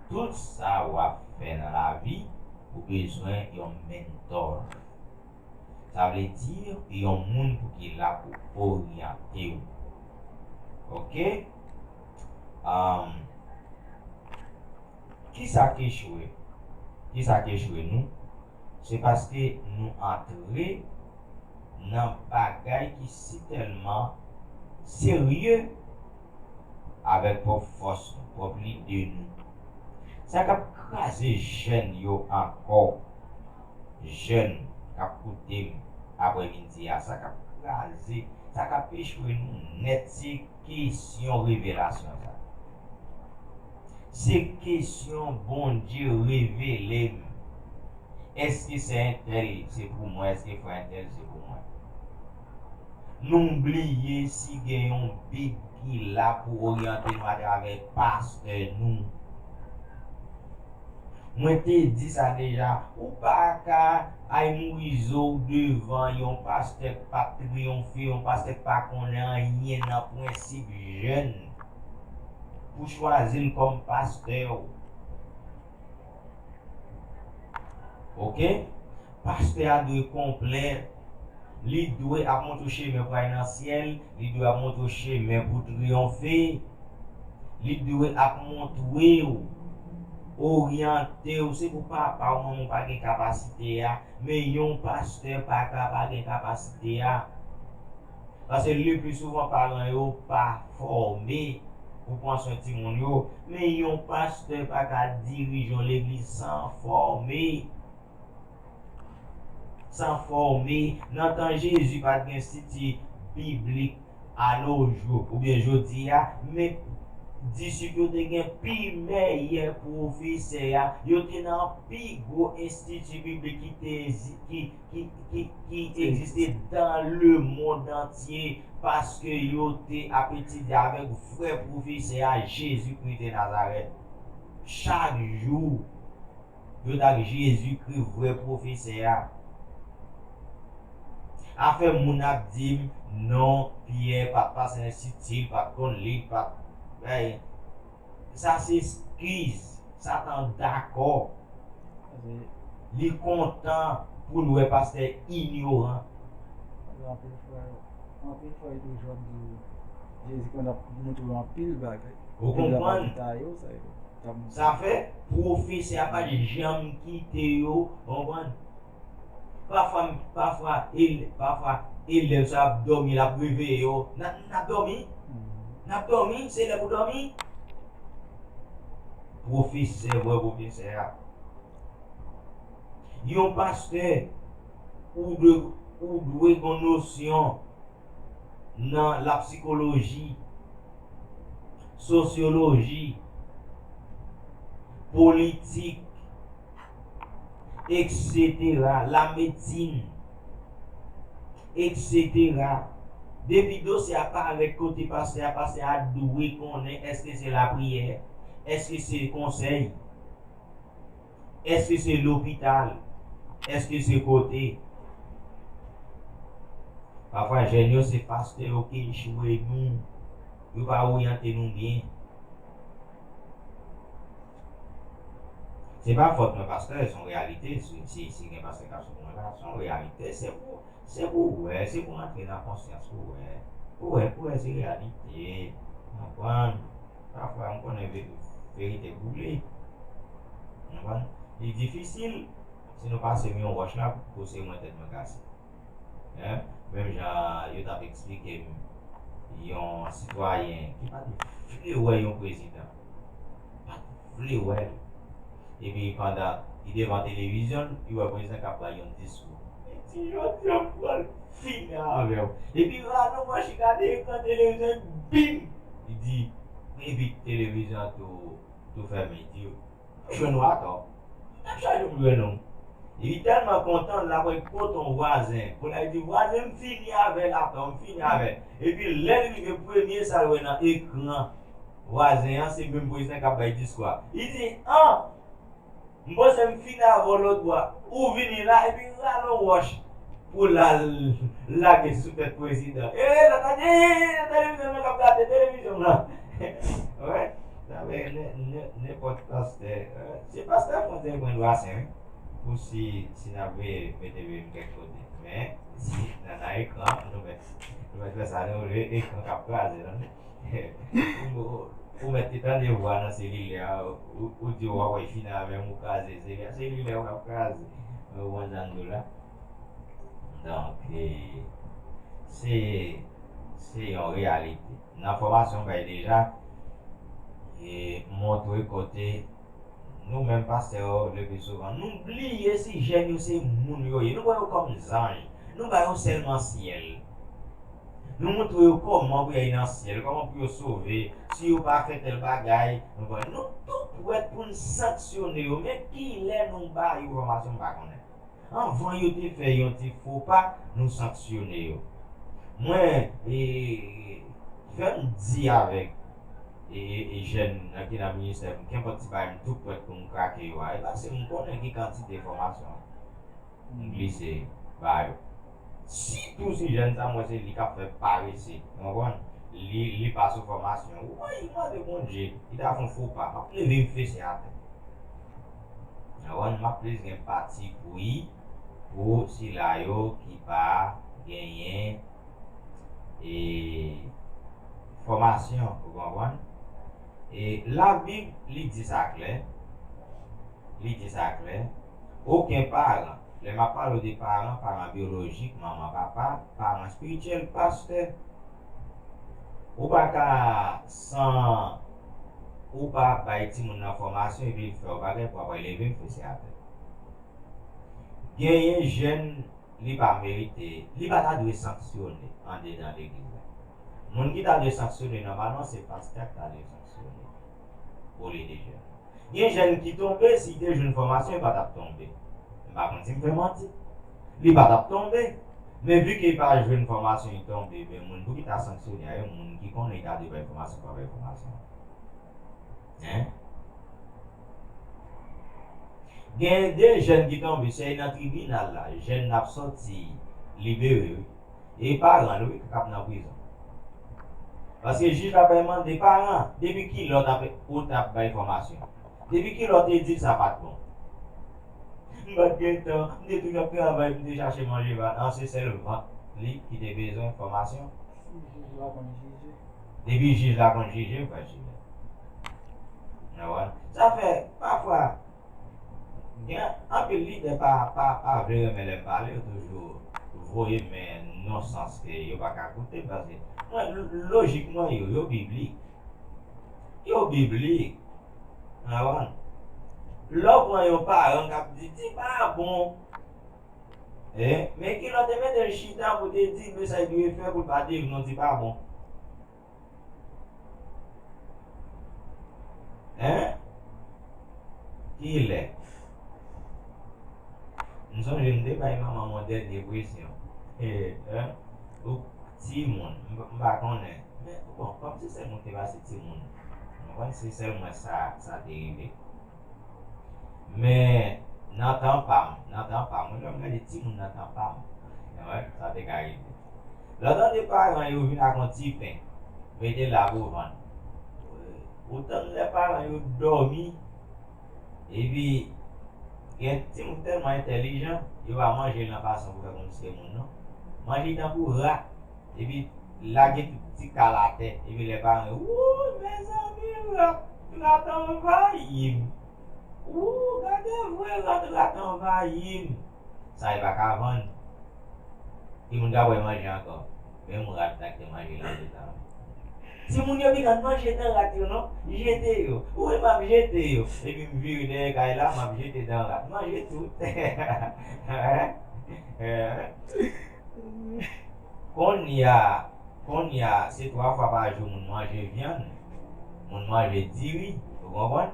Tout sa w ap fè nan lavi, ou bezwen yon mentor. Sa vle di, yon moun pou ki la pou oryante w. Oke? Um, kisa k echwe? Kisa k echwe nou? Se paske nou antre nan bagay ki si tèlman serye avèk pwòp fòs nou, pwòp lide nou. Sa k ap kraze jèn yo ankò, jèn k ap koute m aprè midi a, sa k ap kraze, sa k ap echwe nou nèt, se kesyon revelasyon sa. Se kesyon Bondye revele m. Èske sè entèl se pou mwen? Èske frè entèl se pou mwen? Nou bliye si gen yon Bib ki la pou oryante nou atravè pastè nou. Mwen te di sa deja, ou pa ka ay mourize w devan yon pastè k pa triyonfe, yon pastè k pa konnen anyen nan prensip jèn, pou chwazi l kòm pastè w. Oke? Pastè a dwe konplè. Li dwe ap montre w chemen pou al nan syèl. Li dwe ap montre w chemen pou triyonfe. Li dwe ap montre w, oryante w. Se pou papa w, manman w pa gen kapasite a. Men yon pastè pa ka pa gen kapasite a. Paske le pli souvan, paran yo pa fòme pou pran swen timoun yo. Men yon pastè pa ka dirije yon legliz san fòme. San fòme. Nan tan Jezi, pa t gen enstiti biblik a no jou, oubyen jodi a, men disip yo te gen pi mèyè pwofesè a. Yo te nan pi gwo enstiti biblik ki te ezi-, ki, ki, ki, ki egziste dans le monde entier, paske yo te ap etidye avèk vrè pwofesè a, Jezikri de Nazarèt. Chak jou, yo t ak Jezikri, vrè pwofesè a. Afè moun ap di m, non, Pyè pa t pase nan enstiti, li pa t konn li, li pa t, bay. Sa se eskiz. Satan dakò. Li kontan pou l wè pastè inyoran. Paske anpil fwa, anpil fwa, yo toujou ap di w, Jezi konn ap montre w anpil bagay. Ou konprann? Sa fè, pwofesè a pa t janm kite yo, ou konprann? Pafwa, pafwa, el-, pafwa, elèv sa ap dòmi, l ap reveye yo. N ap, n ap dòmi? N ap dòmi? Se lè pou dòmi? Pwofesè, vrè pwofesè a. Yon pastè, ou dwe, ou dwe gon nosyon nan lapsikoloji, sosyoloji, politik, etsetera, lamedsin, etsetera. Depi dosye a parèt kote pastè a, pastè a dwe konnen èske se lapriyè, èske se konsèy, èske se lopital, èske se kote. Pafwa, jèn yo, se pastè yo ki echwe nou. Yo pa oryante nou byen. Se pa fòt mwen, pastè, se yon reyalite. Si, si, si gen pastè k ap sot mwen la, se yon reyalite. Se pou, se pou wè, se pou antre nan konsyans pou wè. Pou wè, pou wè se reyalite. Konprann? Pafwa, m konnen ve-, verite boule. Konprann? Li difisil. Si nou pase m yon wòch la, pou se mwen tèt mwen kase. Hein? Menm jan yo t ap eksplike m yon sitwayen ki pa t vle wè yon prezidan. Pa t vle wè l. Epi pandan li devan televizyon l, li wè prezidan k ap bay yon diskou. Li di, "Jodi a m pral fini avè w." Epi rale yon mach li gade ekran televizyon, bim! Li di, epi televizyon an tou, tou fèmen. Li di, "M jwenn ou atò. M ap chache m jwenn ou." Li tèlman kontan, l ap al kote yon vwazen pou l al di, "Vwazen, m fini avè lapè w, m fini avè l." Epi lè l rive, premye sa l wè nan ekran vwazen an, se menm prezidan k ap bay diskou a. Li di, "An, m panse m fini avè w lòt bò a. Ou vini la, epi rale yon wòch pou l al lage sou tèt prezidan." E lòt la di, "E, e, e, televizyon nan k ap gate, televizyon nan." Wè, sa vle nenpòt pastè. Se pastè Frantz Elbren Dwasen, wi. Pou si, si n ap veye, mete veye m kèk kote. Men, si nan, nan ekran, nou mèt, nou mèt fè sa, nou vle ekran k ap kraze, non? Ou, ou mèt te tande vwa nan selilè a, ou, ou di w ap fini avè m, ou kraze selilè, selilè w ap kraze. Ou konprann sa m di w la? Donk, e, se, se yon reyalite. Nan fòmasyon m bay deja, e, montre kote nou menm pastè yo, le pli souvan, nou bliye si jèn yo se moun yo ye. Nou pran yo kòm zanj. Nou ba yo sèlman syèl. Nou montre yo kòman pou y al nan syèl, kòman pou yo sove, si yo pa fè tèl bagay. Nou pran, nou tou prèt pou n sanksyone yo, men kilè nou ba yo fòmasyon, m pa konnen. Anvan yo te fè yon ti fo pa, nou sanksyone yo. Mwen, e, fè m di avèk, e, e, e jèn nan ki nan ministè m, kenpòt ti bagay, m tou prèt pou m krake yo a. E paske m konnen ki kantite fòmasyon m glise ba yo. Sitou si jèn sa, m wè se li k ap fè parese, ou konprann? Li, li pa sou fòmasyon. Woy, mande Bondye, li ta fè yon fo pa, m ap leve m fese atè. Ou konprann? M ap plis gen pati pri pou sila yo ki pa genyen, e, fòmasyon, ou konprann? E Labib, li di sa klè. Li di sa klè. Okenn paran, lè m ap pale w de paran, paran byolojik, manman, papa, paran espirityèl, pastè, ou pa ka, san ou pa bay timoun nan fòmasyon epi l fè yon bagay pou apre leve l fese atè. Genyen jèn li pa merite, li pa ta dwe sanksyone andedan legliz la. Moun ki ta dwe sanksyone nòmalman se pastè k ta dwe sanksyone olye de jèn. Gen jèn ki tonbe, si te jwenn fòmasyon, li pa t ap tonbe. M pa konn si m fè manti. Li pa t ap tonbe. Men vi ke li pa jwenn fòmasyon, li tonbe. Men moun pou ki ta sanksyone a, yon moun ki konnen li ta dwe bay fòmasyon, pa bay fòmasyon. Hein? Gen de jèn ki tonbe, se nan tribinal la, jèn nan ap sòti libere, wi. E paran l, wi, k ap nan prizon. Paske jij la pral mande, paran, depi kilè w t ap, ou t ap bay fòmasyon? Depi kilè w te di l sa pa t bon? M pa t gen tan, m te toujou ap travay, m te chache manje, pa, an, se sèl vant li ki te bezwen fòmasyon. Jij la konn jije. Depi jij la konn jije, frè Jimè. Ou konprann? Sa fè, pafwa, gen anpil lidè pa, pa, pa vle renmen lè m pale, yo toujou voye men non sans ke yo pa ka koute, paske mwen, l-, lojik mwen yo, yo biblik. Yo biblik. Ou konprann? Lè w pran yon paran k ap di, di pa bon. E, men kilè w te mete l chita pou te di l sa l dwe fè pou l pa devni yon ti pa bon? Hein? Kilè? M sonje m te bay manman m yon dènye presyon. E, hein? Ou timoun, m, m pa konnen. Men, bon, kòm se sèl mwen ki te pase timoun, m konn se sèl mwen sa, sa te rive. Men, nan tan pa m, nan tan pa m, wi, lè m gade timoun nan tan pa m, wi, sa te ka rive. Lè w tande paran yo vin ak yon ti pen, mete la pou vann. Ou tann lè paran yo dòmi, epi gen timoun tèlman entèlijan, yo pa manje l nan fason pou fè kòmsi se moun, non. Manje l tankou rat. Epi lage tout ti kal atè. Epi lè paran yo, wouy, mezanmi, rat, rat anvayi m. Wouy, gade vre rat, rat anvayi m. Sa yo pa ka vann. Ki moun ka bay manje ankò? Menm rat la ki te manje la detan. Timoun yo vin al manje nan rat yo, non? Jete yo. Wi, m ap jete yo. Epi m vire dèyè kay la, m ap jete dan rat. Manje tout. Hein? Hein? Kounye a, kounye a, se twa fwa pa jou moun manje vyann, moun manje diri, ou konprann?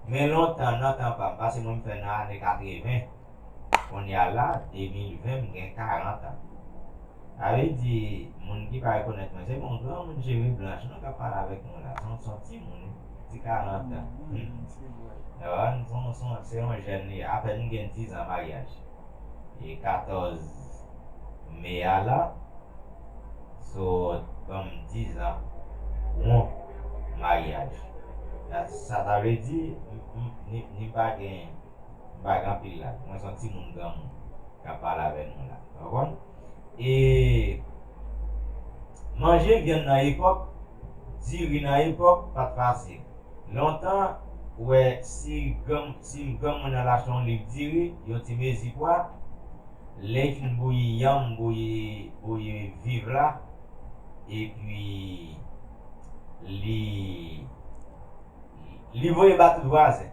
Men lontan, nan tan pa m, paske mwen m fè nan ane katreven, Kounye a la, de mil ven, m gen karant an. Sa vle di, moun ki pa rekonèt mwen, se yon granmoun cheve blanch non k ap pale avèk nou la. Se yon, se yon timoun, ti karant an. Hmm. Se yon, se yon, se yon jèn li, apèn m gen diz an maryaj. E katòz me a la, so, ban m diz an won maryaj. Sa, sa, sa vle di, m, m, ni, ni m pa gen, m pa gen anpil laj. Mwen se yon timoun granmoun k ap pale avè nou la. Ou konprann? E manje vyann nan epòk, diri nan epòk, pa t fasil. Lontan, ou wè, si granm-, si granmoun nan l achte yon liv diri, yon ti mezi pwa, lè l fin bouyi yanm, bouyi, bouyi viv la, epi li, li voye ba tout vwazen.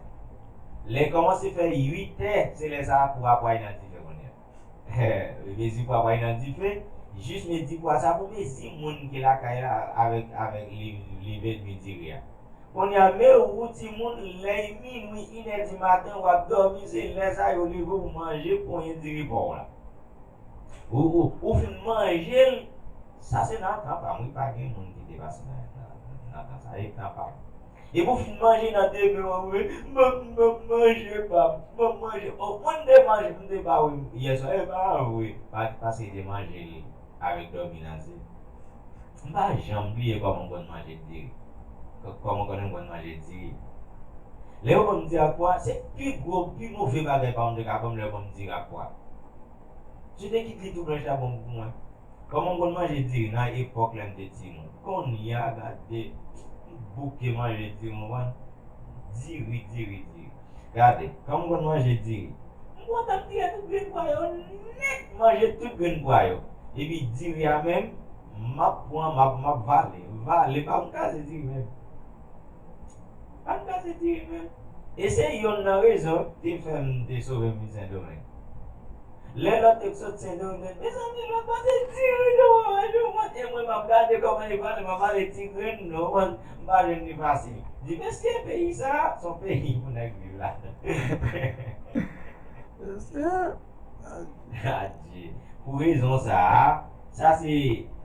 Lè kòmanse fè uit è, se lè sa a pou a pwa nan dife kounye a. Mezi pwa pral nan dife, jis mezi pwa sa pou mezi moun ki lakay la avèk, avèk liv, liv edmi diri a. Kounye a, men ou timoun, lè minwi, inè di maten, w ap dòmi, se lè sa yo leve w manje ponyen diri pa w la. Ou, ou, ou fin manje l, sa se nan tan pa m, wi, pa gen moun ki te pase nan, nan, nan tan sa, e tan pa m. Epi w fin manje nan demen w, wi, m, m, m manje pa m, m manje, o, mwen m te manje, m te ba wi, yè swa, e pa vre, pa, paske te manje l avèk dòmi nan zye. M pa janm bliye kòman m konn manje diri. Kò-, kòman konnen m konn manje diri. Lè yo ban m diri ak pwa, se pi gwo, pi move bagay pa m te ka ban m lè yo ban m diri ak pwa. Si yo te kite li tou blanch la bon pou mwen. Kòman m konn manje diri nan epòk lè m te timoun? Kounye a, gade, m bouke manje diri, w konprann? Diri, diri, diri. Gade, kòman m konn manje diri? M kontan m tire tout grenn pwa yo nèt, manje tout grenn pwa yo. Epi diri a menm, m ap pran, m ap, m ap vale, vale, pa m kaze diri menm. Pa m kaze diri menm. E se yonn nan rezon ki te fè m te sove m vin Sendomeng. Lè lòt yo k sot Sendomeng, mezanmi, lòt pa se diri yo manje, mwen, e mwen m ap gade kòman yo pale, m ap pale ti grenn, non, mwen, m pa jwenn li fasil. Di, mesye, peyi sa a, se yon peyi pou nèg viv la. Mesye, adye. Pou rezon sa a, sa se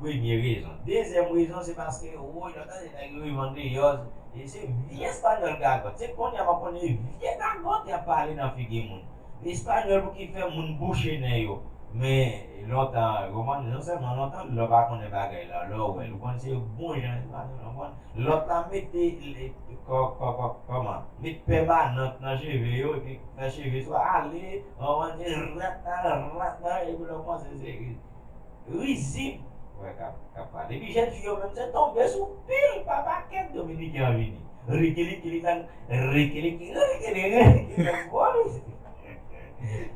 premye rezon. Dezyèm rezon, se paske, woy, lòt ane, nèg yo rive andeyò, e se vye espanyòl gagòt. Se kounye a m ap konnen vye gagòt y ap pale nan figi moun. Espanyòl pou ki fè moun bouche nen yo. Men lontan, w konprann, non sèlman lontan, lè w pa konnen bagay la, lè w wè l, ou konn se bon jan espanyòl, w konprann. Lòt la mete, kò-, kò-, kò-, kòman? Met pèmanant nan cheve yo, epi fè cheve swa ale, w konprann, se rat la, rat la, epi lè w panse se rizib. Wè, k ap, k ap pale. Epi jèn fi yo menm, se tonbe sou pil pa pakèt Dominiken an vini. Rikiliki, li tann rikiliki, rikiliki, rikiliki, gwo mizik.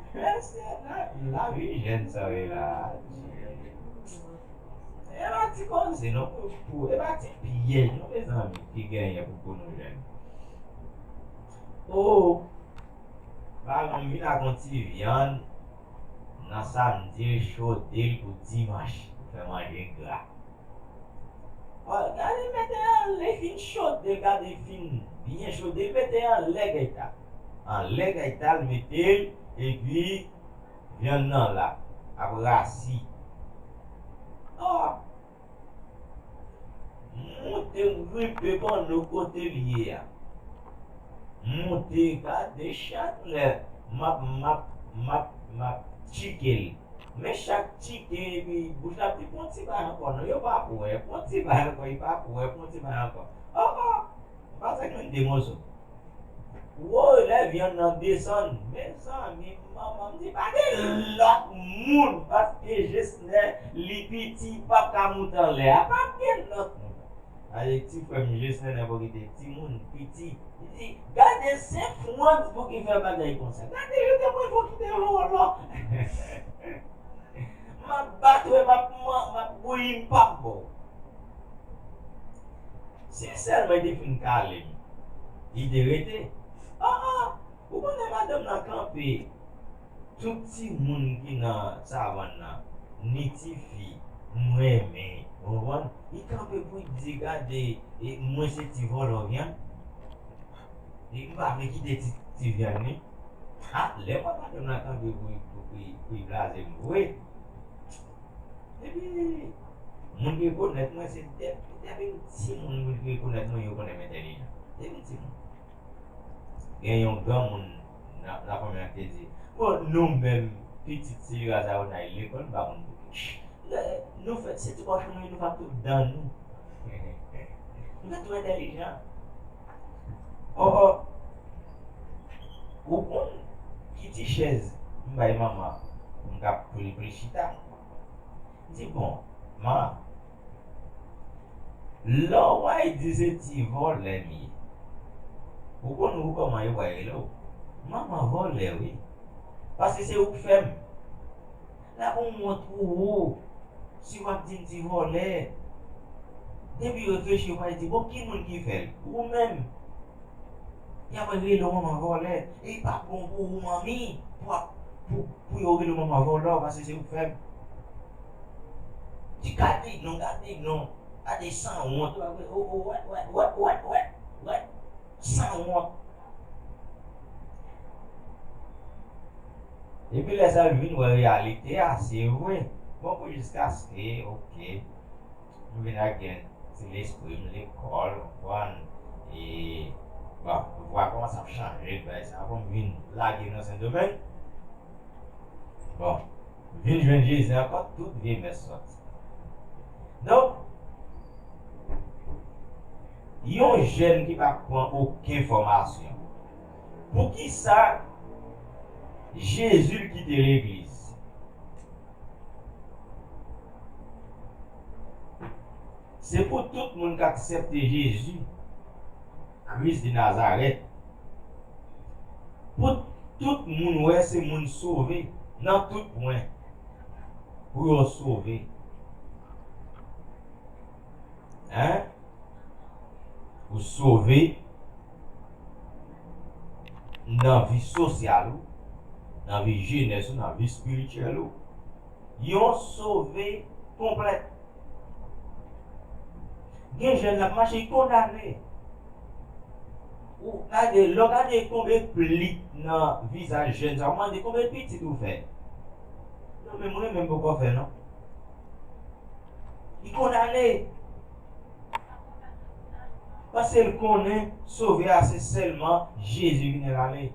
Mesye, la, lavi jèn sa yo la. E pa ti koze non, pou, pou, e pa ti pyèj non, mezanmi, ki genyen pou, pou nou jèn. O, paran m vin ak yon ti vyann nan samdi, l chode l pou dimanch, pou fè manje gra. Gade, mete anlè, fin chode l, gade, fin byen chode l, mete anlè gayta. Anlè gayta, l mete l, epi vyann nan la, ap rasi. O! Moute, m gripe panno kote l ye a. Moute, gade chak lè m ap, m ap, m ap, m ap tchike l. Men chak tchike, epi bouch la ap di, pran ti bay ankò non, yo p ap wè, pran ti bay ankò, yo p ap wè, pran ti bay ankò. O, o, m pa fèk jwenn de moso. Woy, lè vyann nan desann, mezanmi, manman m di, pa gen lòt moun, paske Jesnè, li piti, li p ap ka moute anlè a, pa gen lòt moun. Gade ti frè m Jesnè, nenpòt ki te timoun, piti, li di, gade se Frantz pou ki fè bagay konsa. Gade, je te mwen fò ki te vòlò. M ap bat ou, m ap, m ap bouyi, m p ap ba w. Si sèlman li te fin kale m, li te rete. Ah, ah, ou konnen madanm nan kanpe, tout timoun ki nan savann nan, ni tifi, m renmen, ou konprann? Li kanpe pou l di, gade, e, mwen se ti vòlò vyann. E m pa vle kite ti, ti vyann li. A, lè mwen madanm nan kanpe pou, pou, pou, pou li blaze m vre. Epi, moun ki rekonèt mwen, se dè, dèpi m timoun, moun ki rekonèt mwen, yo konnen m entèlijan. Dèpi m timoun. Gen yon granmoun nan, nan fanmi an ki te di, bon, nou menm, pitit Silvia sa yo, n al lekòl, m pa konn pouki. Lè nou fèt, se ti kòchon nou ye, nou fè ak tout dan nou. Nou fèt twò entèlijan. O, o. Ou konn ki ti chèz m bay manman pou m ka, pou li, pou li chita? M di, bon, man, lè w al di se ti vòlè m ye, ou konn ou kòman yo pral rele w? Manman vòlè, wi. Paske se ou k fè m. L ap wont pou ou si w ap di m ti vòlè. Depi w reflechi, w pral di, bon, ki moun ki fè l? Ou menm. Y ap rele w manman vòlè. E li pa bon pou ou, manmi, pou, pou, pou yo rele w manman vòlè, paske se ou k fè m. Di gade non, gade non. Gade sanwont. O, o, wè, wè, wè, wè, wè, wè. Sanwont. Epi lè sa l vin wè reyalite a, se vre. Bon, pou jiskaske, oke, m vin ak gen ti lespri m lekòl, w konprann? E, bon, vwa kòmanse ap chanje, bagay sa, bon, m vin lage nan Sendomeng. Bon, vin jwenn Jezi ankò, tout vye mès sòti. Donk, yon jèn ki pa pran okenn fòmasyon, poukisa Jezi l kite legliz? Se pou tout moun k aksepte Jezi, Kris de Nazarèt, pou tout moun wè se moun sove nan tout pwen, pou yo sove. Hein? Ou sove nan vi sosyal ou, nan vi jenès ou, nan vi espirityèl ou. Yon sove konplèt. Gen jèn l ap mache, li kondane. Ou gade, lè w gade konbe pli nan vizaj jèn sa, ou mande konbe pitit ou fè. Non, men mwen menm poko fè non. Li kondane. Paske l konnen sove a se sèlman Jezi vin rale.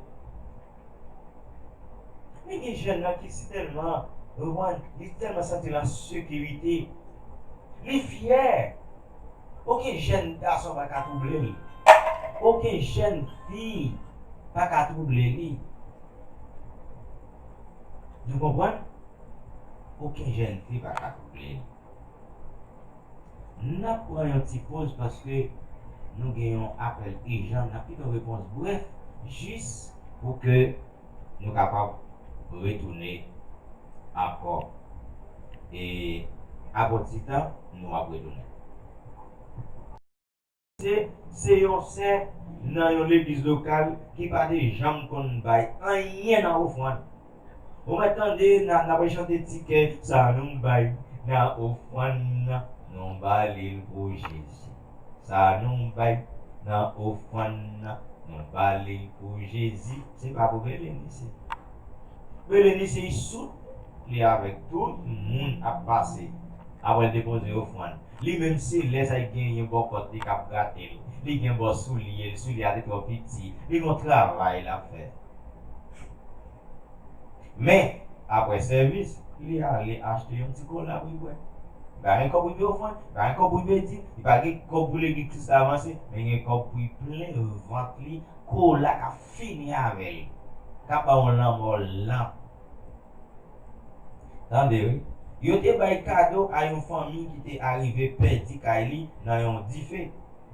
Men gen jèn nan ki si tèlman, ou konprann, li tèlman santi l an sekirite. Li fyè. Okenn jèn gason pa ka twouble l. Okenn jèn fi pa ka twouble li. Nou konprann? Okenn jèn fi pa ka twouble li. N ap pran yon ti poz paske nou gen yon apèl ijan. N ap kite yon repons brèf, jis pou ke nou kapab retounen ankò. E apre ti tan, nou ap retounen. Se, se yon sè nan yon legliz lokal ki pa te janm konn bay anyen nan ofrann. Ou mèt tande, n a, n ap chante ti kè, sa nou bay nan ofrann nan, nou ba li l pou Jezi. Sa nou bay nan ofrann nan, nou ba li l pou Jezi. Se pa pou Belenisye. Belenisye, li sou li avèk tout moun ap pase. Apre l depoze ofrann. Li menm se lè sa l genyen bò kòt li k ap grate l. Li gen bò soulye l, soulye a te twò piti. Li gon travay l ap fè. Men, apre sèvis, li ale achte yon ti kola pou l bwè. Li pa gen kòb pou l peye ofrann, li pa gen kòb pou l peye dim, li pa gen kòb pou legliz Kris la avanse, men gen kòb pou l plen vant li, kola k ap fini avè l, k ap ba w lanmò lan. Tande wi. Yo te bay kado a yon fanmi ki te arive pèdi kay li nan yon dife.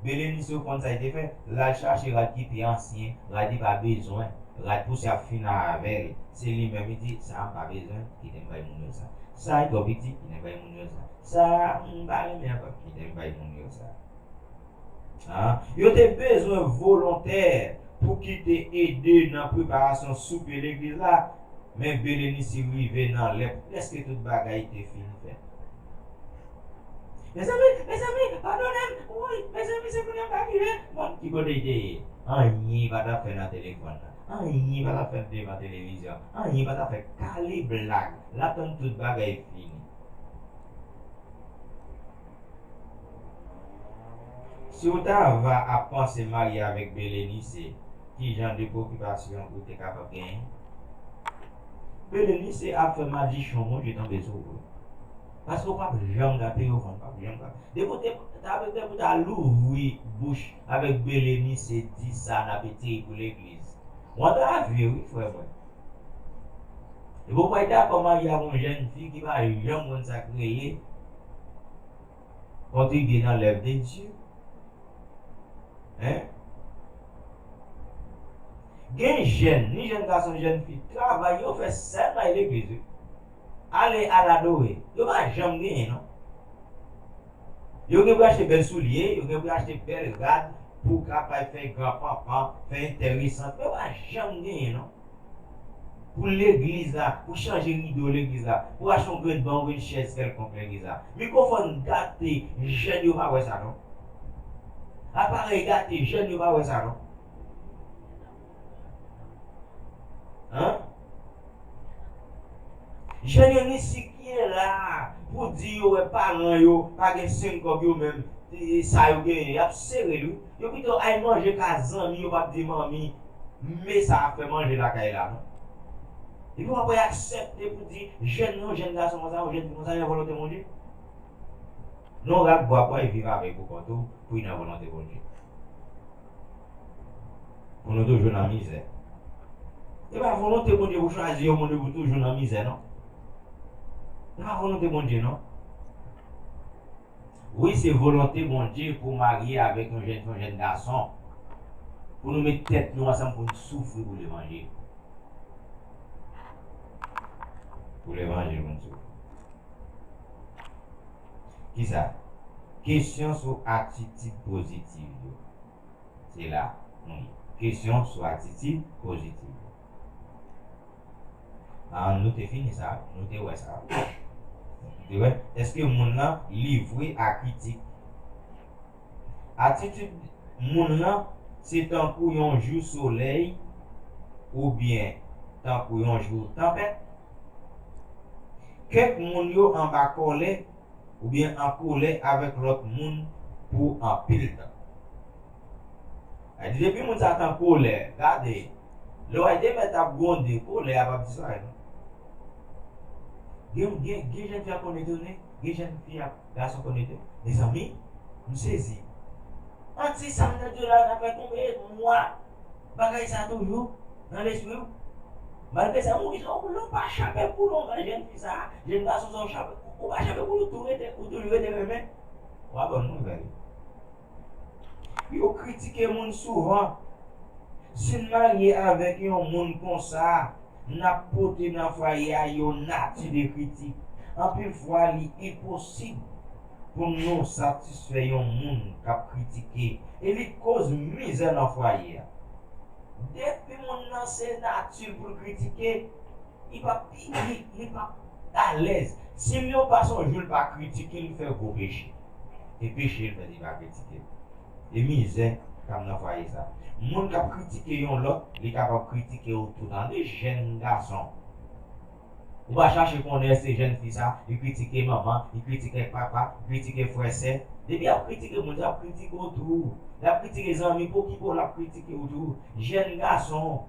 Belenisye, ou konn sa li te fè? L al chache rad ki pi ansyen, rad li pa bezwen, rad pousyè ap fin avè l. Se li menm li di, sa a m pa bezwen, kite m bay moun yo sa. Sa a twò piti, kite m bay moun yo sa. Sa a m pa renmen ankò, kite m bay moun yo sa. Hein? Yo te bezwen volontè pou ki te ede nan preparasyon soupe legliz la, men Belenisye rive nan lè prèske tout bagay te fin fèt. Mezanmi, mezanmi, padone m! Woy, mezanmi, se kounye a m pa rive. Bon, ki kote l te ye? Anyen li pa t ap fè nan telefòn nan. Anyen pa t ap fèt devan televizyon. Anyen pa t ap fèt. Kale blag. L ap tann tout bagay fini. Si w ta va ap panse marye avèk Belenise, ki jan de preokipasyon ou te kapab genyen? Belenise ap fè madichon Bondye tonbe sou ou. Paske w p ap janm ka peye ofrann, w p ap janm ka. Depi w te, ta, depi w ta louvri bouch avèk Belenise, di sa n ap etire pou legliz. W antrave, wi, frè mwen. Epi w pral dakò marye ak yon jèn fi ki pa janm konn sa k rele kontribye nan lèv de Dye. Hein? Gen jèn, ni jèn gason, jèn fi, travay yo fè sèlman e legliz, wi. Ale al adore. Yo pa janm genyen, non. Yo gen pou achte bèl soulye, yo gen pou achte bèl rad pou kapab fè gran panpan, fè enteresan. Yo pa janm genyen, non. Pou legliz la, pou chanje rido legliz la, pou achte yon grenn ban, yon grenn chèz kèlkonk legliz la. Mikwofòn gate, jèn yo pa wè sa, non. Aparèy gate, jèn yo pa wè sa, non. Hein? Jèn yo ni sikiye la pou di yo wè paran yo pa gen senk kòb yo menm, e, sa yo genyen, y ap sere l, wi. Yo pito al manje ka zanmi yo, p ap di manmi, men sa ap fè manje lakay la, non. Epi w ap aksepte pou di jèn, yon jèn gason konsa, yon jèn fi konsa, nan volonte Bondye. Non, rat bwa pou al viv avèk ou kont ou, pou l nan volonte Bondye. Pou nou toujou nan mizè. E pa volonte Bondye pou chwazi yon moun epi w toujou nan mizè, non. E pa volonte Bondye, non. Wi, se volonte Bondye pou w marye avèk yon jèn fi, yon jèn gason. Pou nou met tèt nou ansanm pou n soufri pou levanjil. Pou levanjil pou n soufri. Kisa? Kesyon sou atitid pozitiv yo. Se la nou ye. Kesyon sou atitid pozitiv yo. Ah, nou te fini sa, nou te wè sa. Nou te wè, èske moun nan livre a kritik? Atitid moun nan se tankou yon jou solèy oubyen tankou yon jou tanpèt? Kèk moun yo anba kòlè oubyen an kolè avèk lòt moun pou anpil tan. Sa di depi moun sa t an kolè, gade, lè w wè de mèt ap gwonde, kolè a p ap disparèt, non. Gen, gen, gen jèn fi ap konn etone, gen jèn fi ap, gason konn etone. Mezanmi, m sezi. Anti sa m nan di la, sa fè konbyen mwa bagay sa toujou nan lespri w? Malgre sa, ou, ou, ou pa chape koulon, jèn fi sa, jèn gason sa, ou chape, ou pa chape koulon, tou rete, ou toujou rete renmen. W a bon nouvèl. Yo kritike moun souvan. Si n marye avèk yon moun konsa, n ap pote nan fwaye a yon nati de kritik. Anpil fwa, li enposib pou nou satisfè yon moun k ap kritike, e li koz mizè nan fwaye a. Depi moun nan se nati l pou l kritike, li p ap, li, li, li p ap alèz. Si m yo pase yon jou l pa kritike, li fè gwo peche. E peche l fè li pa kritike. E mizè k ap nan fwaye sa. Moun k ap kritike yon lòt, li kapab kritike ou tou. Tande, jèn gason. Ou pa chache konnen èske jèn fi sa, li kritike manman, li kritike papa, li kritike frè, sè. Depi y ap kritike moun, y ap kritike w tou. Y ap kritike zanmi, pokipo l ap kritike w tou. Jèn gason,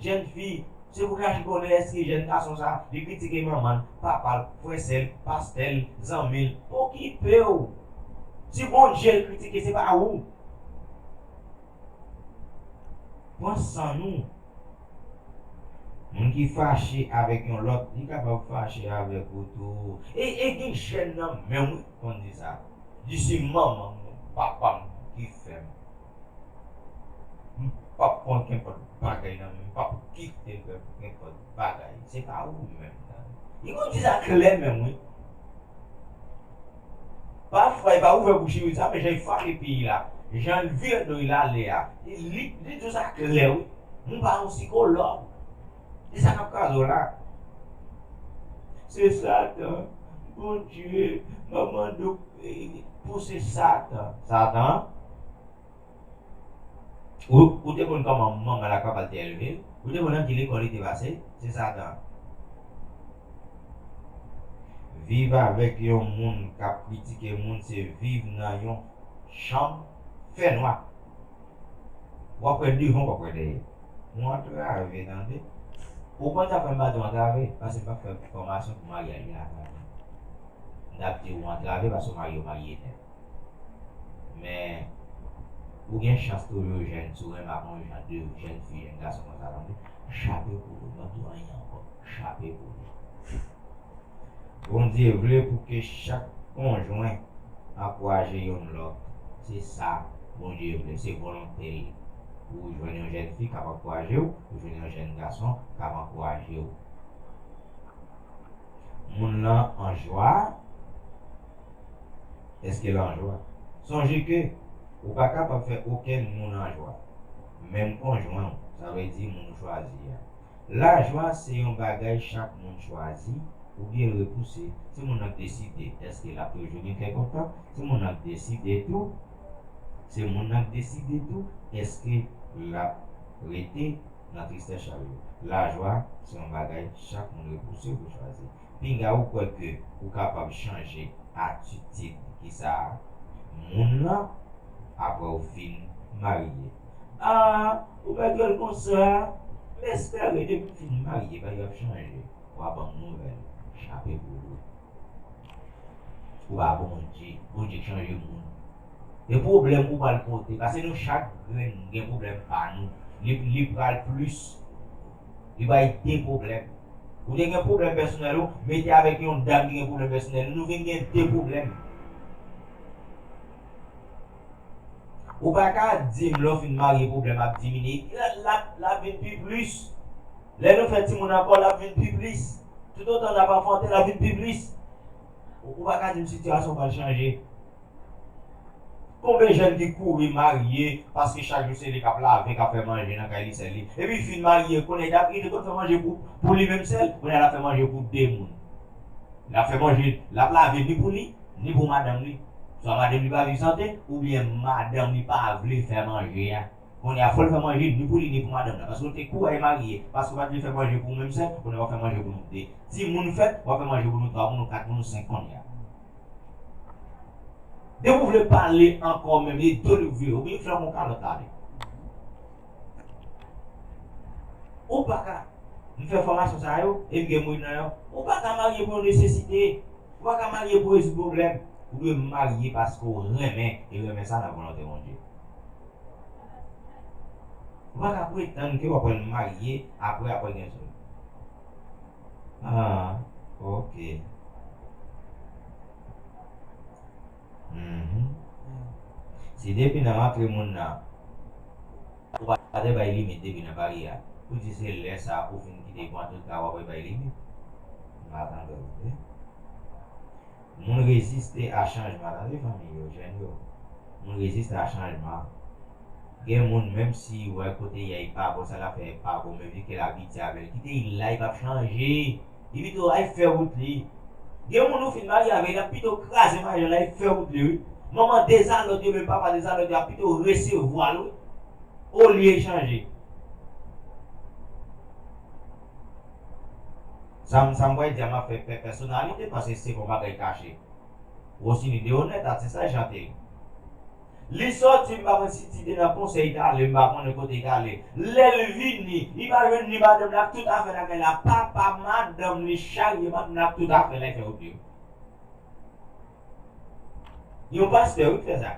jèn fi, se pou chache konnen èske jèn gason sa, li kritike manman l, papa l, frè, sè l, pastè l, zanmi l. Okipe w. Si Bondye l kritike, se pa ou. Pran san nou. Moun ki fache avèk yon lòt, li kapab fache avèk ou tou. E, e gen jèn nan menm wi konn di sa. Di se manman m, papa m ki fè m. M p ap pran kenpòt bagay nan men, m p ap kite l fè kenpòt bagay. Se pa ou menm nan. Li konn di sa klè menm wi. Pafwa, li pa ouvè bouch li, wi, sa, men jan li frape peyi la, jan l vire do l ale a, li, li di w sa klè, wi. M pa yon sikològ. Se sa k ap kraze w la. Se Satan. Bondye, mwen mande w, eh, pouse Satan. Satan? Ou, ou te konn kòman manman l ak papa l te elve l? Ou te konn nan ki lekòl li te pase? Se Satan. Viv avèk yon moun k ap kritike moun, se viv nan yon chanm fènwa. W ap wè devan, w ap wè dèyè. Ou antrave, tande. Ou konn sa fè m pa di w antrave? Paske m pa fè fòmasyon pou maryaj, vin antrave. M t ap di w antrave paske w marye, w marye nèt. Men, ou gen chans toujou jèn, si w renmen ak yon jan de jèn fi, jèn gason konsa, tande. Chape pou ou, m p ap di w anyen ankò. Chape pou ou. Bondye vle pou ke chak konjwen ankouraje youn lòt. Se sa Bondye vle, se volonte l. Ou jwenn yon jèn fi k ap ankouraje w, ou jwenn yon jèn gason k ap ankouraje w. Moun lan an jwa, èske l an jwa? Sonje ke ou pa kapab fè okenn moun an jwa, menm konjwen w, sa vle di moun ou chwazi a. Lajwa se yon bagay chak moun chwazi oubyen repouse. Se moun nan k deside èske l ap toujou gen kè kontan. Se moun nan k deside tou. Se moun nan k deside tou èske l ap rete nan tristès chak jou. Lajwa se yon bagay chak moun repouse pou chwazi. Pinga ou kwè ke ou kapab chanje atitid ki sa a moun lan apre w fin marye. A, ou mèt wè l konsa, m espere depi w fin marye, bagay yo ap chanje. W a ban m nouvèl, chape pou ou. Ou pa Bondye, Bondye k chanje moun. E pwoblèm ou pral pote, paske nou chak grenn gen pwoblèm pa nou. Li, li pral plis. Li bay de pwoblèm. Ou te gen pwoblèm pèsonèl ou, mete avèk yon dam ki gen pwoblèm pèsonèl, nou vin gen de pwoblèm. Ou pa ka di m lè w fin marye pwoblèm ap diminye. L, l ap, l ap vin pi plis. Lè nou fè timoun ankò, l ap vin pi plis. Toutotan n ap anfante, l ap vin pi plis. Ou, ou pa ka di m sitiyasyon pral chanje. Konbyen jèn ki kouri marye paske chak jou se li k ap lave, k ap fè manje nan kay li sèl li? Epi fin marye, kounye a li t ap, li te konn fè manje pou, pou li menm sèl, kounye a l ap fè manje pou de moun. L ap fè manje, l ap lave ni pou li, ni pou madanm li. Swa madanm li pa viv sante, oubyen madanm li pa vle fè manje a. Kounye a fò l fè manje ni pou li, ni pou madanm nan. Paske w te kouri al marye, paske w pa t vle fè manje pou ou menm sèl, kounye a w ap fè manje pou nou de. Timoun fèt, w ap fè manje pou nou twa moun, nou kat moun, nou senk kounye a. Depi w vle pale ankò menm, e do li w vire, oubyen flè w gon kalòt la li. Ou pa ka, m fè fòmasyon sa yo, e m gen moun nan yo. Ou pa ka marye pou yon nesesite. Ou pa ka marye pou rezoud pwoblèm. Ou dwe marye paske w renmen, e renmen sa nan volonte Bondye. Ou pa ka pretann ke w ap pral marye apre, apre gen sou. Ah, ok. Mhm. Si depi nan rantre moun nan, ou pa te bay limit depi nan parye a, pou di se lè sa ou fin kite pou antre ka w ap bay limit. M pa tande w, wi. Moun reziste a chanjman, tande fanmi yo, jèn yo. Moun reziste a chanjman. Gen moun, menm si wè kote y a, y pa bon, sa l ap fè a pa bon, men vi ke l abitye avè l, kite l la, y p ap chanje. Li pito al fè wout li. Gen moun ou fin marye avè l, l ap pito kraze maryaj la, al fè wout li, wi. Manman dezalòd yo, menm papa dezalòd yo, ap pito resevwa l, wi. Olye chanje. Sa m, sa m pral di a, m ap fè pè-, pèsonalite, paske se pa yon bagay kache. Rosiny de onèt, atis la, chante. Li sòti, m pa konn si ti te nan konsèy tale, m pa konnen kote l ale. Lè l vini, li pa jwenn ni madanm li ak tout afè l lakay la. Papa madanm li charye madanm li ak tout afè l, li fè wout li. Yon pastè, wi, k fè sa.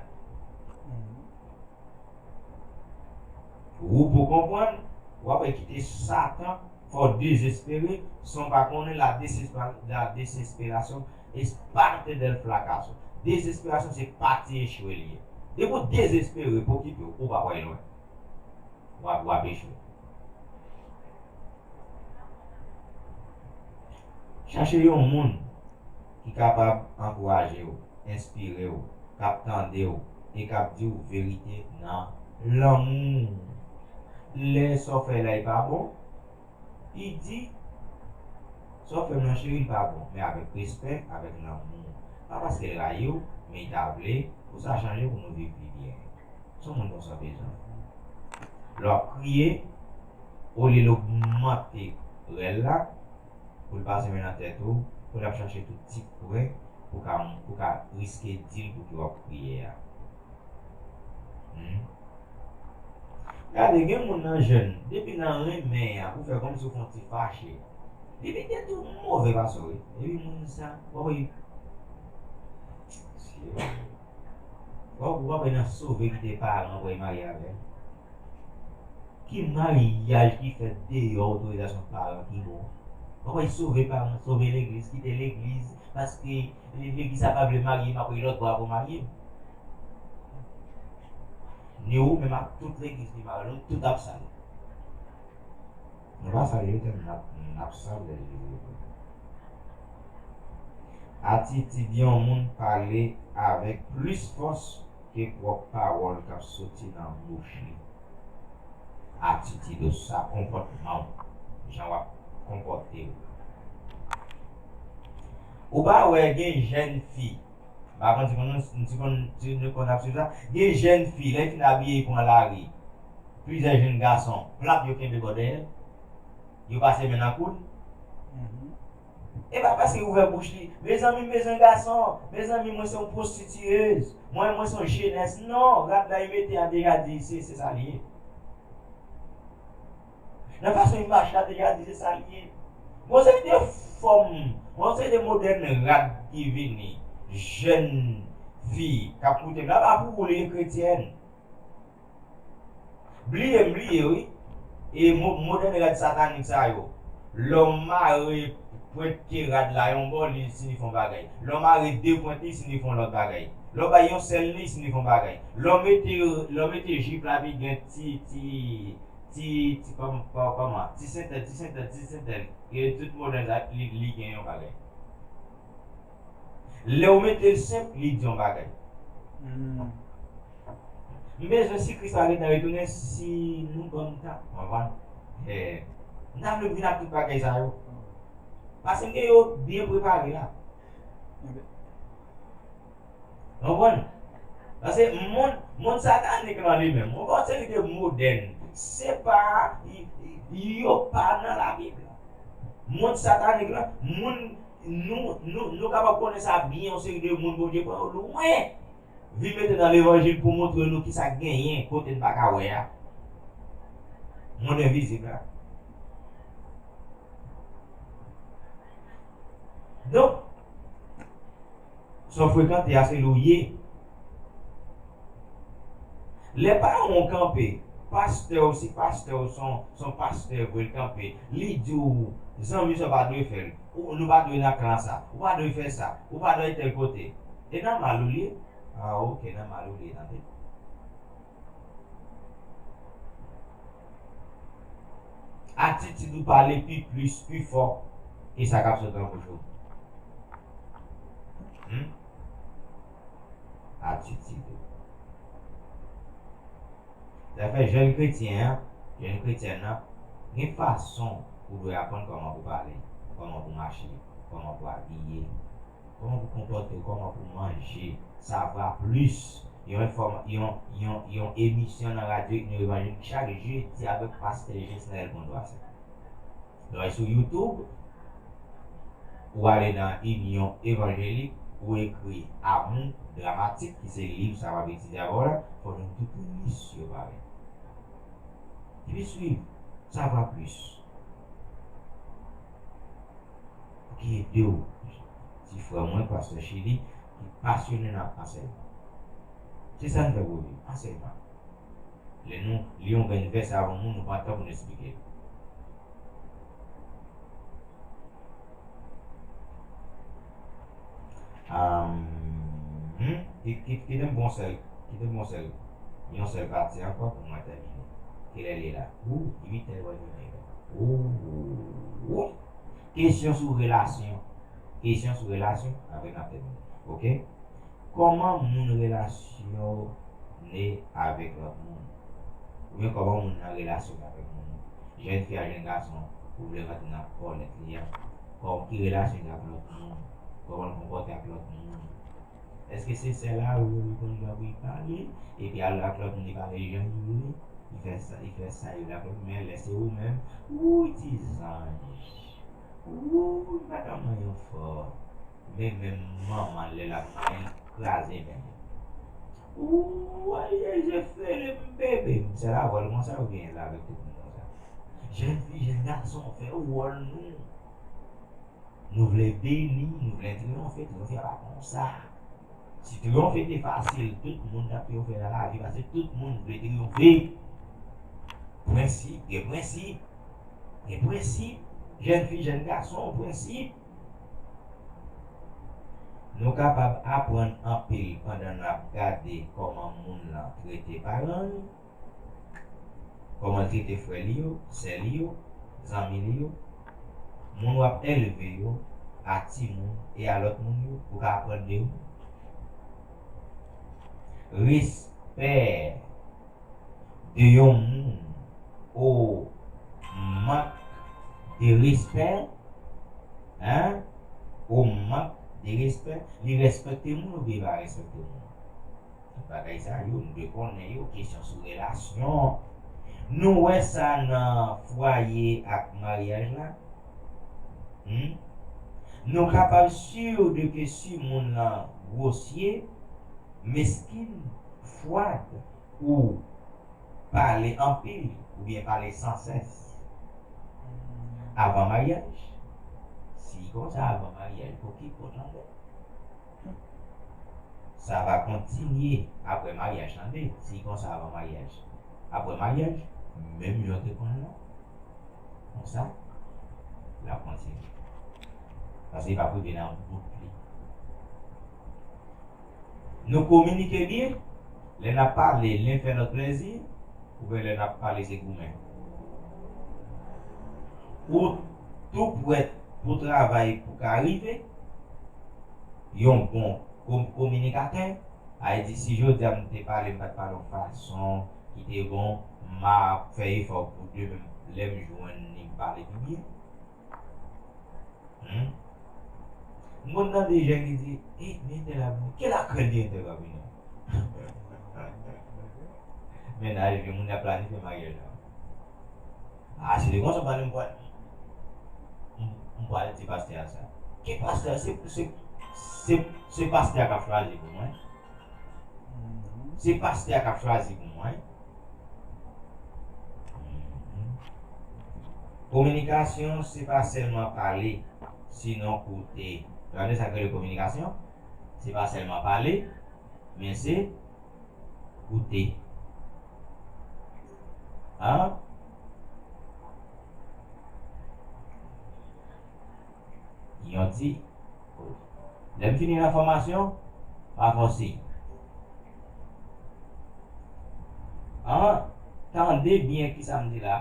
Ou pou konprann, w ap wè kite Satan fè w dezespere, san w pa konnen la désespé-, la désespération est parte del fracaso. Dezesperasyon se pati echwe li ye. Depi w dezespere, pou okipe w, ou pa pral lwen. W ap, w ap echwe. Chache yon moun ki kapab ankouraje w, enspire w, k ap tande w e k ap di w verite nan lanmou. Lè sa w fè la, li pa bon, li di, sa w fè m nan cheri, li pa bon, men avèk respè, avèk lanmou. Pa paske l rayi w, men li ta vle pou sa chanje, pou nou viv pi byen. Se yon moun konsa w bezwen. Lè w ap kriye, olye l ogmante rèl la, pou l pase men nan tèt ou, pou l ap chache tout ti pwen pou ka, pou ka riske di l pou ki w ap kriye a. Hmm. Gade, gen moun nan jèn, depi nan renmen an, ou fè kòmsi w fè yon ti fache. Li vin gen tou move pase w, wi. Epi moun sa, w ap wè, w ap wè nan sove ki te paran w pou w marye avè l. Ki maryaj ki fèt deyò otorizasyon paran ki bon? W ap wè sove paran, sove legliz, kite legliz, paske legliz sa pa vle marye, m ap wè lòt bò a pou marye. Ni ou menm ak tout legliz ki mare, nou tout ap sal. Nou pa sal yo tèlman n ap, n ap sal legliz yo. Atitid yon moun pale avèk plis fòs ke pwòp pawòl k ap soti nan bouch li. Atitid ou, sa konpòtman w, jan w ap konpòte w. Ou pa wè gen jèn fi, m pa konn si konn, si konn, si nou konn ap swiv sa, gen jèn fi, lè l fin abiye, l pran lari, plizyè jèn gason, plap, yo kenbe bò dèyè l, yo pase men nan kou l. Mhm. E pa paske l ouvè bouch li, mezanmi, m bezwen gason, mezanmi, mwen se yon pwostitiyez, mwen, mwen se yon jenès. Non, rad la li mete a deja di se, se sa li ye. Nan fason li mache a deja di se sa li ye. Gon seri de fòm, gon seri de modèl rad ki vini, jèn fi k ap koute m la, pa pou ou li ye kretyèn. Bliye m, bliye wi. E mo-, modèl rad satanik sa yo. Lè w mare pwent ke rad la yon bò, li siyifi yon bagay. Lè w mare de pwent, li siyifi yon lòt bagay. Lè w bay yon sèl, li siyifi yon bagay. Lè w mete, lè w mete jip la, pi gen ti, ti, ti, ti, kòm-, kò-, kòman? Ti sentèl, ti sentèl, ti sentèl. Gen tout modèl sa, li, li gen yon bagay. Lè w mete l senp, li di yon bagay. Hmm. M bezwen, si Kris la gentan retounen, si nou ban m tan, w konprann? Eh, m ta vle vin ak tout bagay sa yo. Paske m gen yo byen prepare la. Enben. W konprann? Paske mond, mond satanik lan li menm, yon seri de modèl, se pa, y-, y-, yo pa nan Labib la. Mond satanik lan, moun, nou, nou, nou kapab konnen sa byen, yon seri de moun Bondye pran yo lwen, vin mete nan levanjil pou montre nou kisa k genyen kote n pa ka wè a. Mond envizib la. Donk, sa w frekante a, se li w ye. Lè paran w kanpe, pastè w, si pastè w se yon, se yon pastè vre, l kanpe, li di w, zanmi, sa w pa dwe fè l, ou, nou pa dwe nan kan sa, ou pa dwe fè sa, ou pa dwe tèl kote. E nan mal ou li ye? Ah, ok, nan mal ou li ye, tande. Atitid ou pale pi plis, pi fò ke sa k ap sot nan bouch ou. Hmm? Atitid ou. Sa fè jèn kretyen an, jèn kretyèn nan, gen fason ou dwe aprann kòman pou pale, kòman pou mache, kòman pou abiye, kòman pou konpòte w, kòman pou manje, savwa plis. Yon enfòm-, yon, yon, yon emisyon nan radyo Inyo Evanjelik chak jedi avèk pastè Jesnel Gondwasen. Lè w al sou YouTube, ou ale nan Inyon Evanjelik, ou ekri Amour Dramatique, ki se liv sa m ap etidye avè w la, fò w jwenn tout lis yo parèt. Epi swiv, savwa plis. Pou ki ede w. Ti frè mwen, pastè Chili, ki pasyone nan ansèyman. Se sa n fè pou viv, ansèyman. Lè nou li yon grenn vèsè avè yon moun, nou pran tan pou n esplike l. Ahn, hmm, ki-, ki-, kite m pran yon sèl, kite m pran yon sèl, yon sèl pati ankò pou mwen tèmine. Kilè li ye la? Ou, uit è, w al vini. Ou, ou. Kesyon sou relasyon. Kesyon sou relasyon, apre n ap tèmine. Oke? Kòman moun relasyone avèk lòt moun? Oubyen kòman moun nan relasyone avèk moun? Jèn fi a, jèn gason, ou vle rantre nan kò nèt li a. Kòman, ki relasyon li gen ak lòt moun? Kòman l konpòte ak lòt moun? Èske se sèl a ou li konn pran pou li pale? Epi al ak lòt moun li pale jan li vle? Li fè sa, li fè sa, li vle ak lòt, men lè se ou menm, wouy ti zanj. Wouy, madanm mwen yo fò. Men menm manman lè l ap li kraze men. Wouy, je fele m bebe. Se la vòl konsa ou genyen la avèk tout moun konsa. Jèn fi, jèn gason, fè wòl nou. Nou vle beni, nou vle triyonfe, triyonfe a pa konsa. Si triyonfe te fasil, tout moun t ap triyonfe nan lavi, paske tout moun vle triyonfe. Prensip, gen prensip. Gen prensip. Jèn fi, jèn gason, prensip. Nou kapab aprann anpil pandan n ap gade kòman moun lan trete paran l, kòman l trete frè li yo, sè li yo, zanmi li yo, moun w ap elve yo, a timoun e a lòt moun yo, ou ka aprann de yo. Respè de yon moun o mank de respè, en, o mank de respè, li respekte moun oubyen li pa respekte moun. Tout bagay sa yo, nou dwe konnen yo, kesyon sou relasyon. Nou wè sa nan fwaye ak maryaj la. Hmm? Nou kapab si de ke si moun lan gwosye, meskin, fwad, ou pale anpil, oubyen pale san sès. Avan maryaj, si konsa avan maryaj, pou ki kont anlè? Sa va kontinye apre maryaj, tande. Si konsa avan maryaj. Apre maryaj, menm jan w te konn lan, konsa, l ap kontinye. Paske li p ap rive nan bout li. Nou kominike byen, lè n ap pale, len fè lòt plezi, oubyen lè n ap pale se goumen? Ou tou prèt pou travay pou ka rive? Yon bon kom-, kominikatè, a di si jodi a m te pale, m pa t pale yon fason ki te bon, m a fè efò pou demen lè m jwenn li, m pale pi byen. Hmm? M konn tande jèn ki di, "E, men entèl ap vini." Ki lakrent di entèl ap vini? Mennaj, gen moun y ap planifye maryaj la. A, se te konsa, m pale, m pral, m, m pral di pastè a sa. Ki pastè? Se, se, se, se pastè a k ap chwazi pou mwen. Se pastè a k ap chwazi pou mwen. Kominikasyon, se pa sèlman pale, sinon koute. Tande sa k rele kominikasyon? Se pa sèlman pale, men se koute. An? Yon ti, lè m fini nan fòmasyon, pa fòse. An, tande byen ki sa m di la.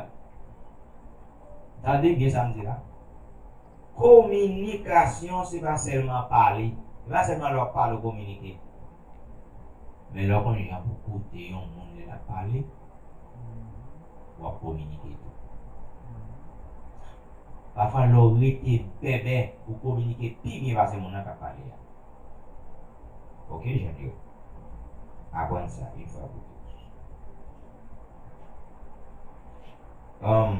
Tande byen sa m di la. Kominikasyon, se pa sèlman pale. Se pa sèlman lè w ap pale, w kominike. Men lè w konn jan pou koute yon moun lè l ap pale, w ap kominike tou. Pafwa, lè w rete bèbè, ou kominike pi byen pase moun nan k ap pale a. Oke, jèn yo? Aprann sa, yon fwa pou tout. Anm,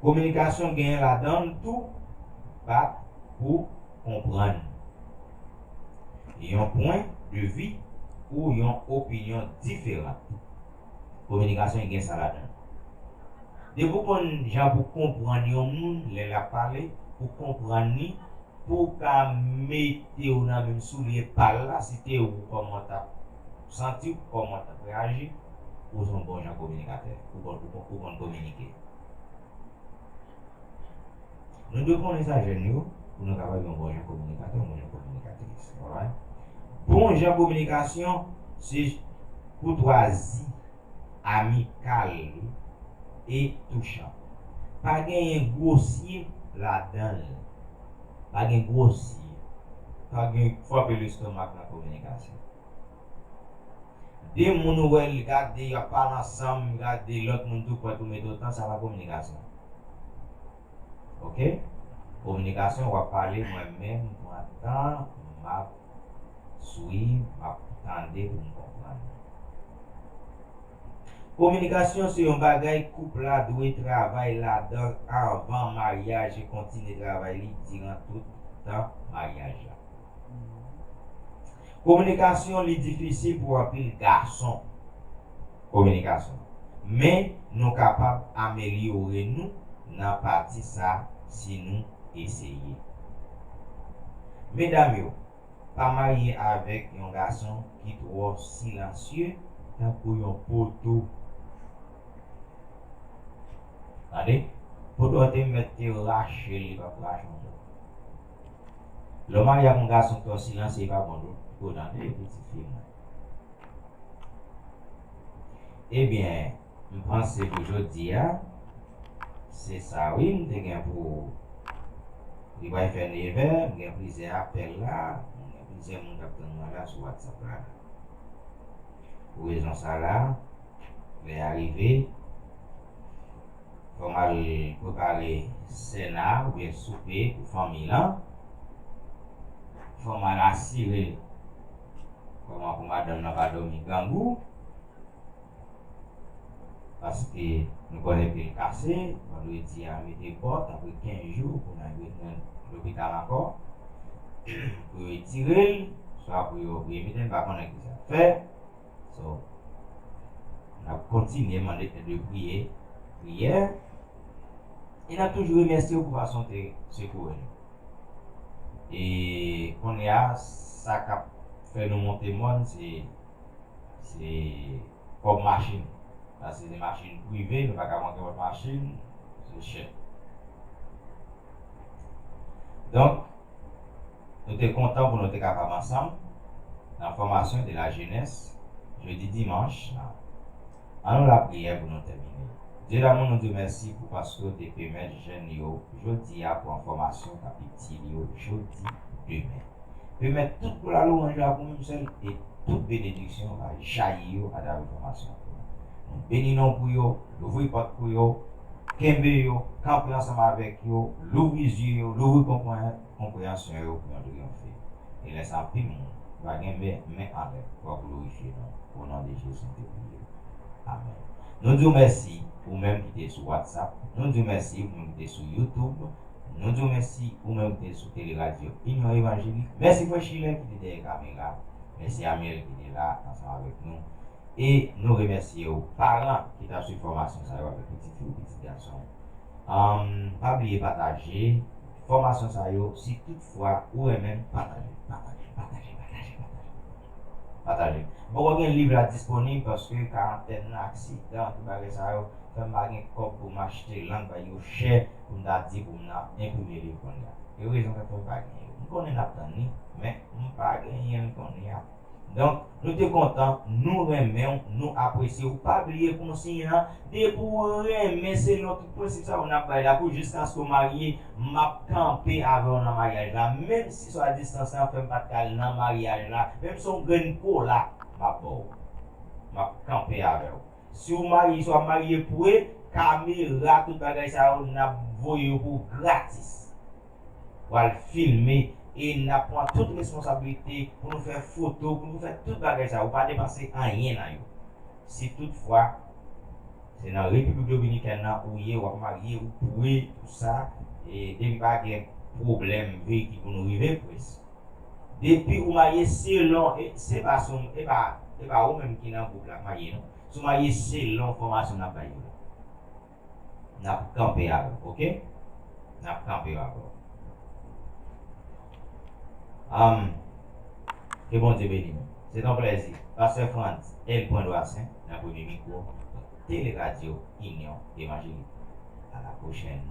kominikasyon genyen ladan l tou, bat pou konprann. Yon pwen de vi ou yon opinyon diferan. Kominikasyon gen sa ladan l. Depi w konn jan pou konprann yon moun lè l ap pale, pou konprann li, pou w ka mete w nan menm soulye pa l la, si te ou, kòman w t ap santi w, kòman w t ap reyaji, ou se yon bon jan kominikatè, ou konn, ou konn, ou konn kominike. Nou dwe konnen sa, jèn yo, pou nou kapab yon bon jan kominikatè, yon bon jan kominikatris. Alright? Bon jan kominikasyon, se koutwazi, amikal e touchan. Pa genyen gwosye ladan l. Pa gen gwosye. Pa gen frape lestomak nan kominikasyon. De moun ou wè l gade, y ap pale ansanm, gade lòt moun tou prè pou mete w tan, sa pa kominikasyon. Oke? Kominikasyon, w ap pale, mwen menm, m pran tan, m ap swiv, m ap tande pou m konprann. Kominikasyon se yon bagay koup la dwe travay ladan anvan maryaj e kontinye travay li diran tout tan maryaj la. Kominikasyon li difisil pou anpil gason. Kominikasyon. Men nou kapab amelyore nou nan pati sa si nou eseye. Medam yo, pa marye avèk yon gason ki twò silansye tankou yon poto. Tande? Poto a te mèt te rache l, li p ap rache yon mo. Lè w marye ak yon gason ki twò silansye, li pa bon tou. Poto, tande, pitit fi mwen. Ebyen, m panse pou jodi a, se sa wi, m te gen pou, li pral fè nevè, m gen plizyè apèl la, m gen plizyè moun k ap tann mwen la sou WhatsApp la. Pou rezon sa la, lè a rive, fò m al prepare sèna oubyen soupe pou fanmi lan. Fò m al asire kòman pou madanm nan pa dòmi grangou. Paske nou konnen pye l kase, vandredi a mete bòt, apre kenz jou pou n al retounen lopital ankò, pou yo retire l, swa pou yo remete l, m pa konnen ki sa fè. So, n ap kontinye mande èd de priyè, priyè, e n ap toujou remèsye w pou fason w te sekoure nou. E kounye a, sa k ap fè nou monte mòn, se se kòb machin. Paske se machin prive, nou pa ka pran kenpòt machin, se chè. Donk, nou te kontan pou nou te kapab ansanm nan fòmasyon de la jenès, jedi, dimanch la. Ann nou lapriyè pou nou tèmine. Dye damou, nou di w mèsi pou paske w te pèmèt jèn yo jodi a pran fòmasyon k ap itil yo jodi, demen. Pèmèt tout glwa, lwanj la pou menm sèl, e tout benediksyon va jayi yo atravè fòmasyon an. Nou beni non pou yo, louvri pòt pou yo, kenbe yo, kanpe ansanm avèk yo, louvri zye yo, louvri konpre-, konpreyansyon yo pou yo triyonfe. E lè sa, anpil moun va gen men, men anlè pou glorifye non. O non de Jezi, nou te priye. Amèn. Nou di w mèsi, ou menm ki te sou WhatsApp. Nou di w mèsi, ou menm ki te sou YouTube. Nou di w mèsi, ou menm ki te sou Tele Radio Union Évangélique. Mèsi frè Chilen ki te dèyè kamera. Mèsi Amel ki te la ansanm avèk nou. E nou remèsye w, paran ki t ap swiv fòmasyon sa yo avèk pitit fi w, pitit gason w. Ann, pa bliye pataje fòmasyon sa yo, si toutfwa ou renmen l, pataje, pataje, pataje, pataje, pataje. Pataje. M poko gen liv la disponib paske karantèn nan, aksidan, tout bagay sa yo, fè m pa gen kòb pou m achte lang, bagay yo chè, pou m ta di pou m nan enprime liv kounye a. E rezon k fè m pa genyen yo. M konnen n ap tann li, men m pa genyen l kounye a. Donk, nou te kontan, nou renmen w, nou apresye w. Pa bliye konsiy lan, depi w renmen selon tout prensip sa yo n ap bay la pou jiskaske w marye, m ap kanpe avè w nan maryaj la. Menm si sou a distans lan fè m pa t ka al nan maryaj la, menm si yon grenn kola, m ap ba w. M ap kanpe avè w. Si w marye, si w ap marye pre, kamera, tout bagay sa yo, n ap voye yo pou w gratis. Pral filme e n ap pran tout responsablite pou nou fè foto, pou nou fè tout bagay sa yo. Ou pa depanse anyen nan yo. Si toutfwa se nan Repiblik Dominikèn nan ou ye, w ap marye, ou pre, tout sa, e depi pa gen pwoblèm veyikil pou nou rive, pres. Depi ou marye selon, e se pa sou, e pa, e pa ou menm ki nan gwoup la k marye non. Si w marye selon fòmasyon n ap bay yo la. N ap kanpe avè w, oke? N ap kanpe avè w. Am, ke Bondye beni nou. Se t on plèzi. Pastè Frantz L. Pwendwasen, nan premye mikwo, Tele Radio Union Évangélique. À la prochaine.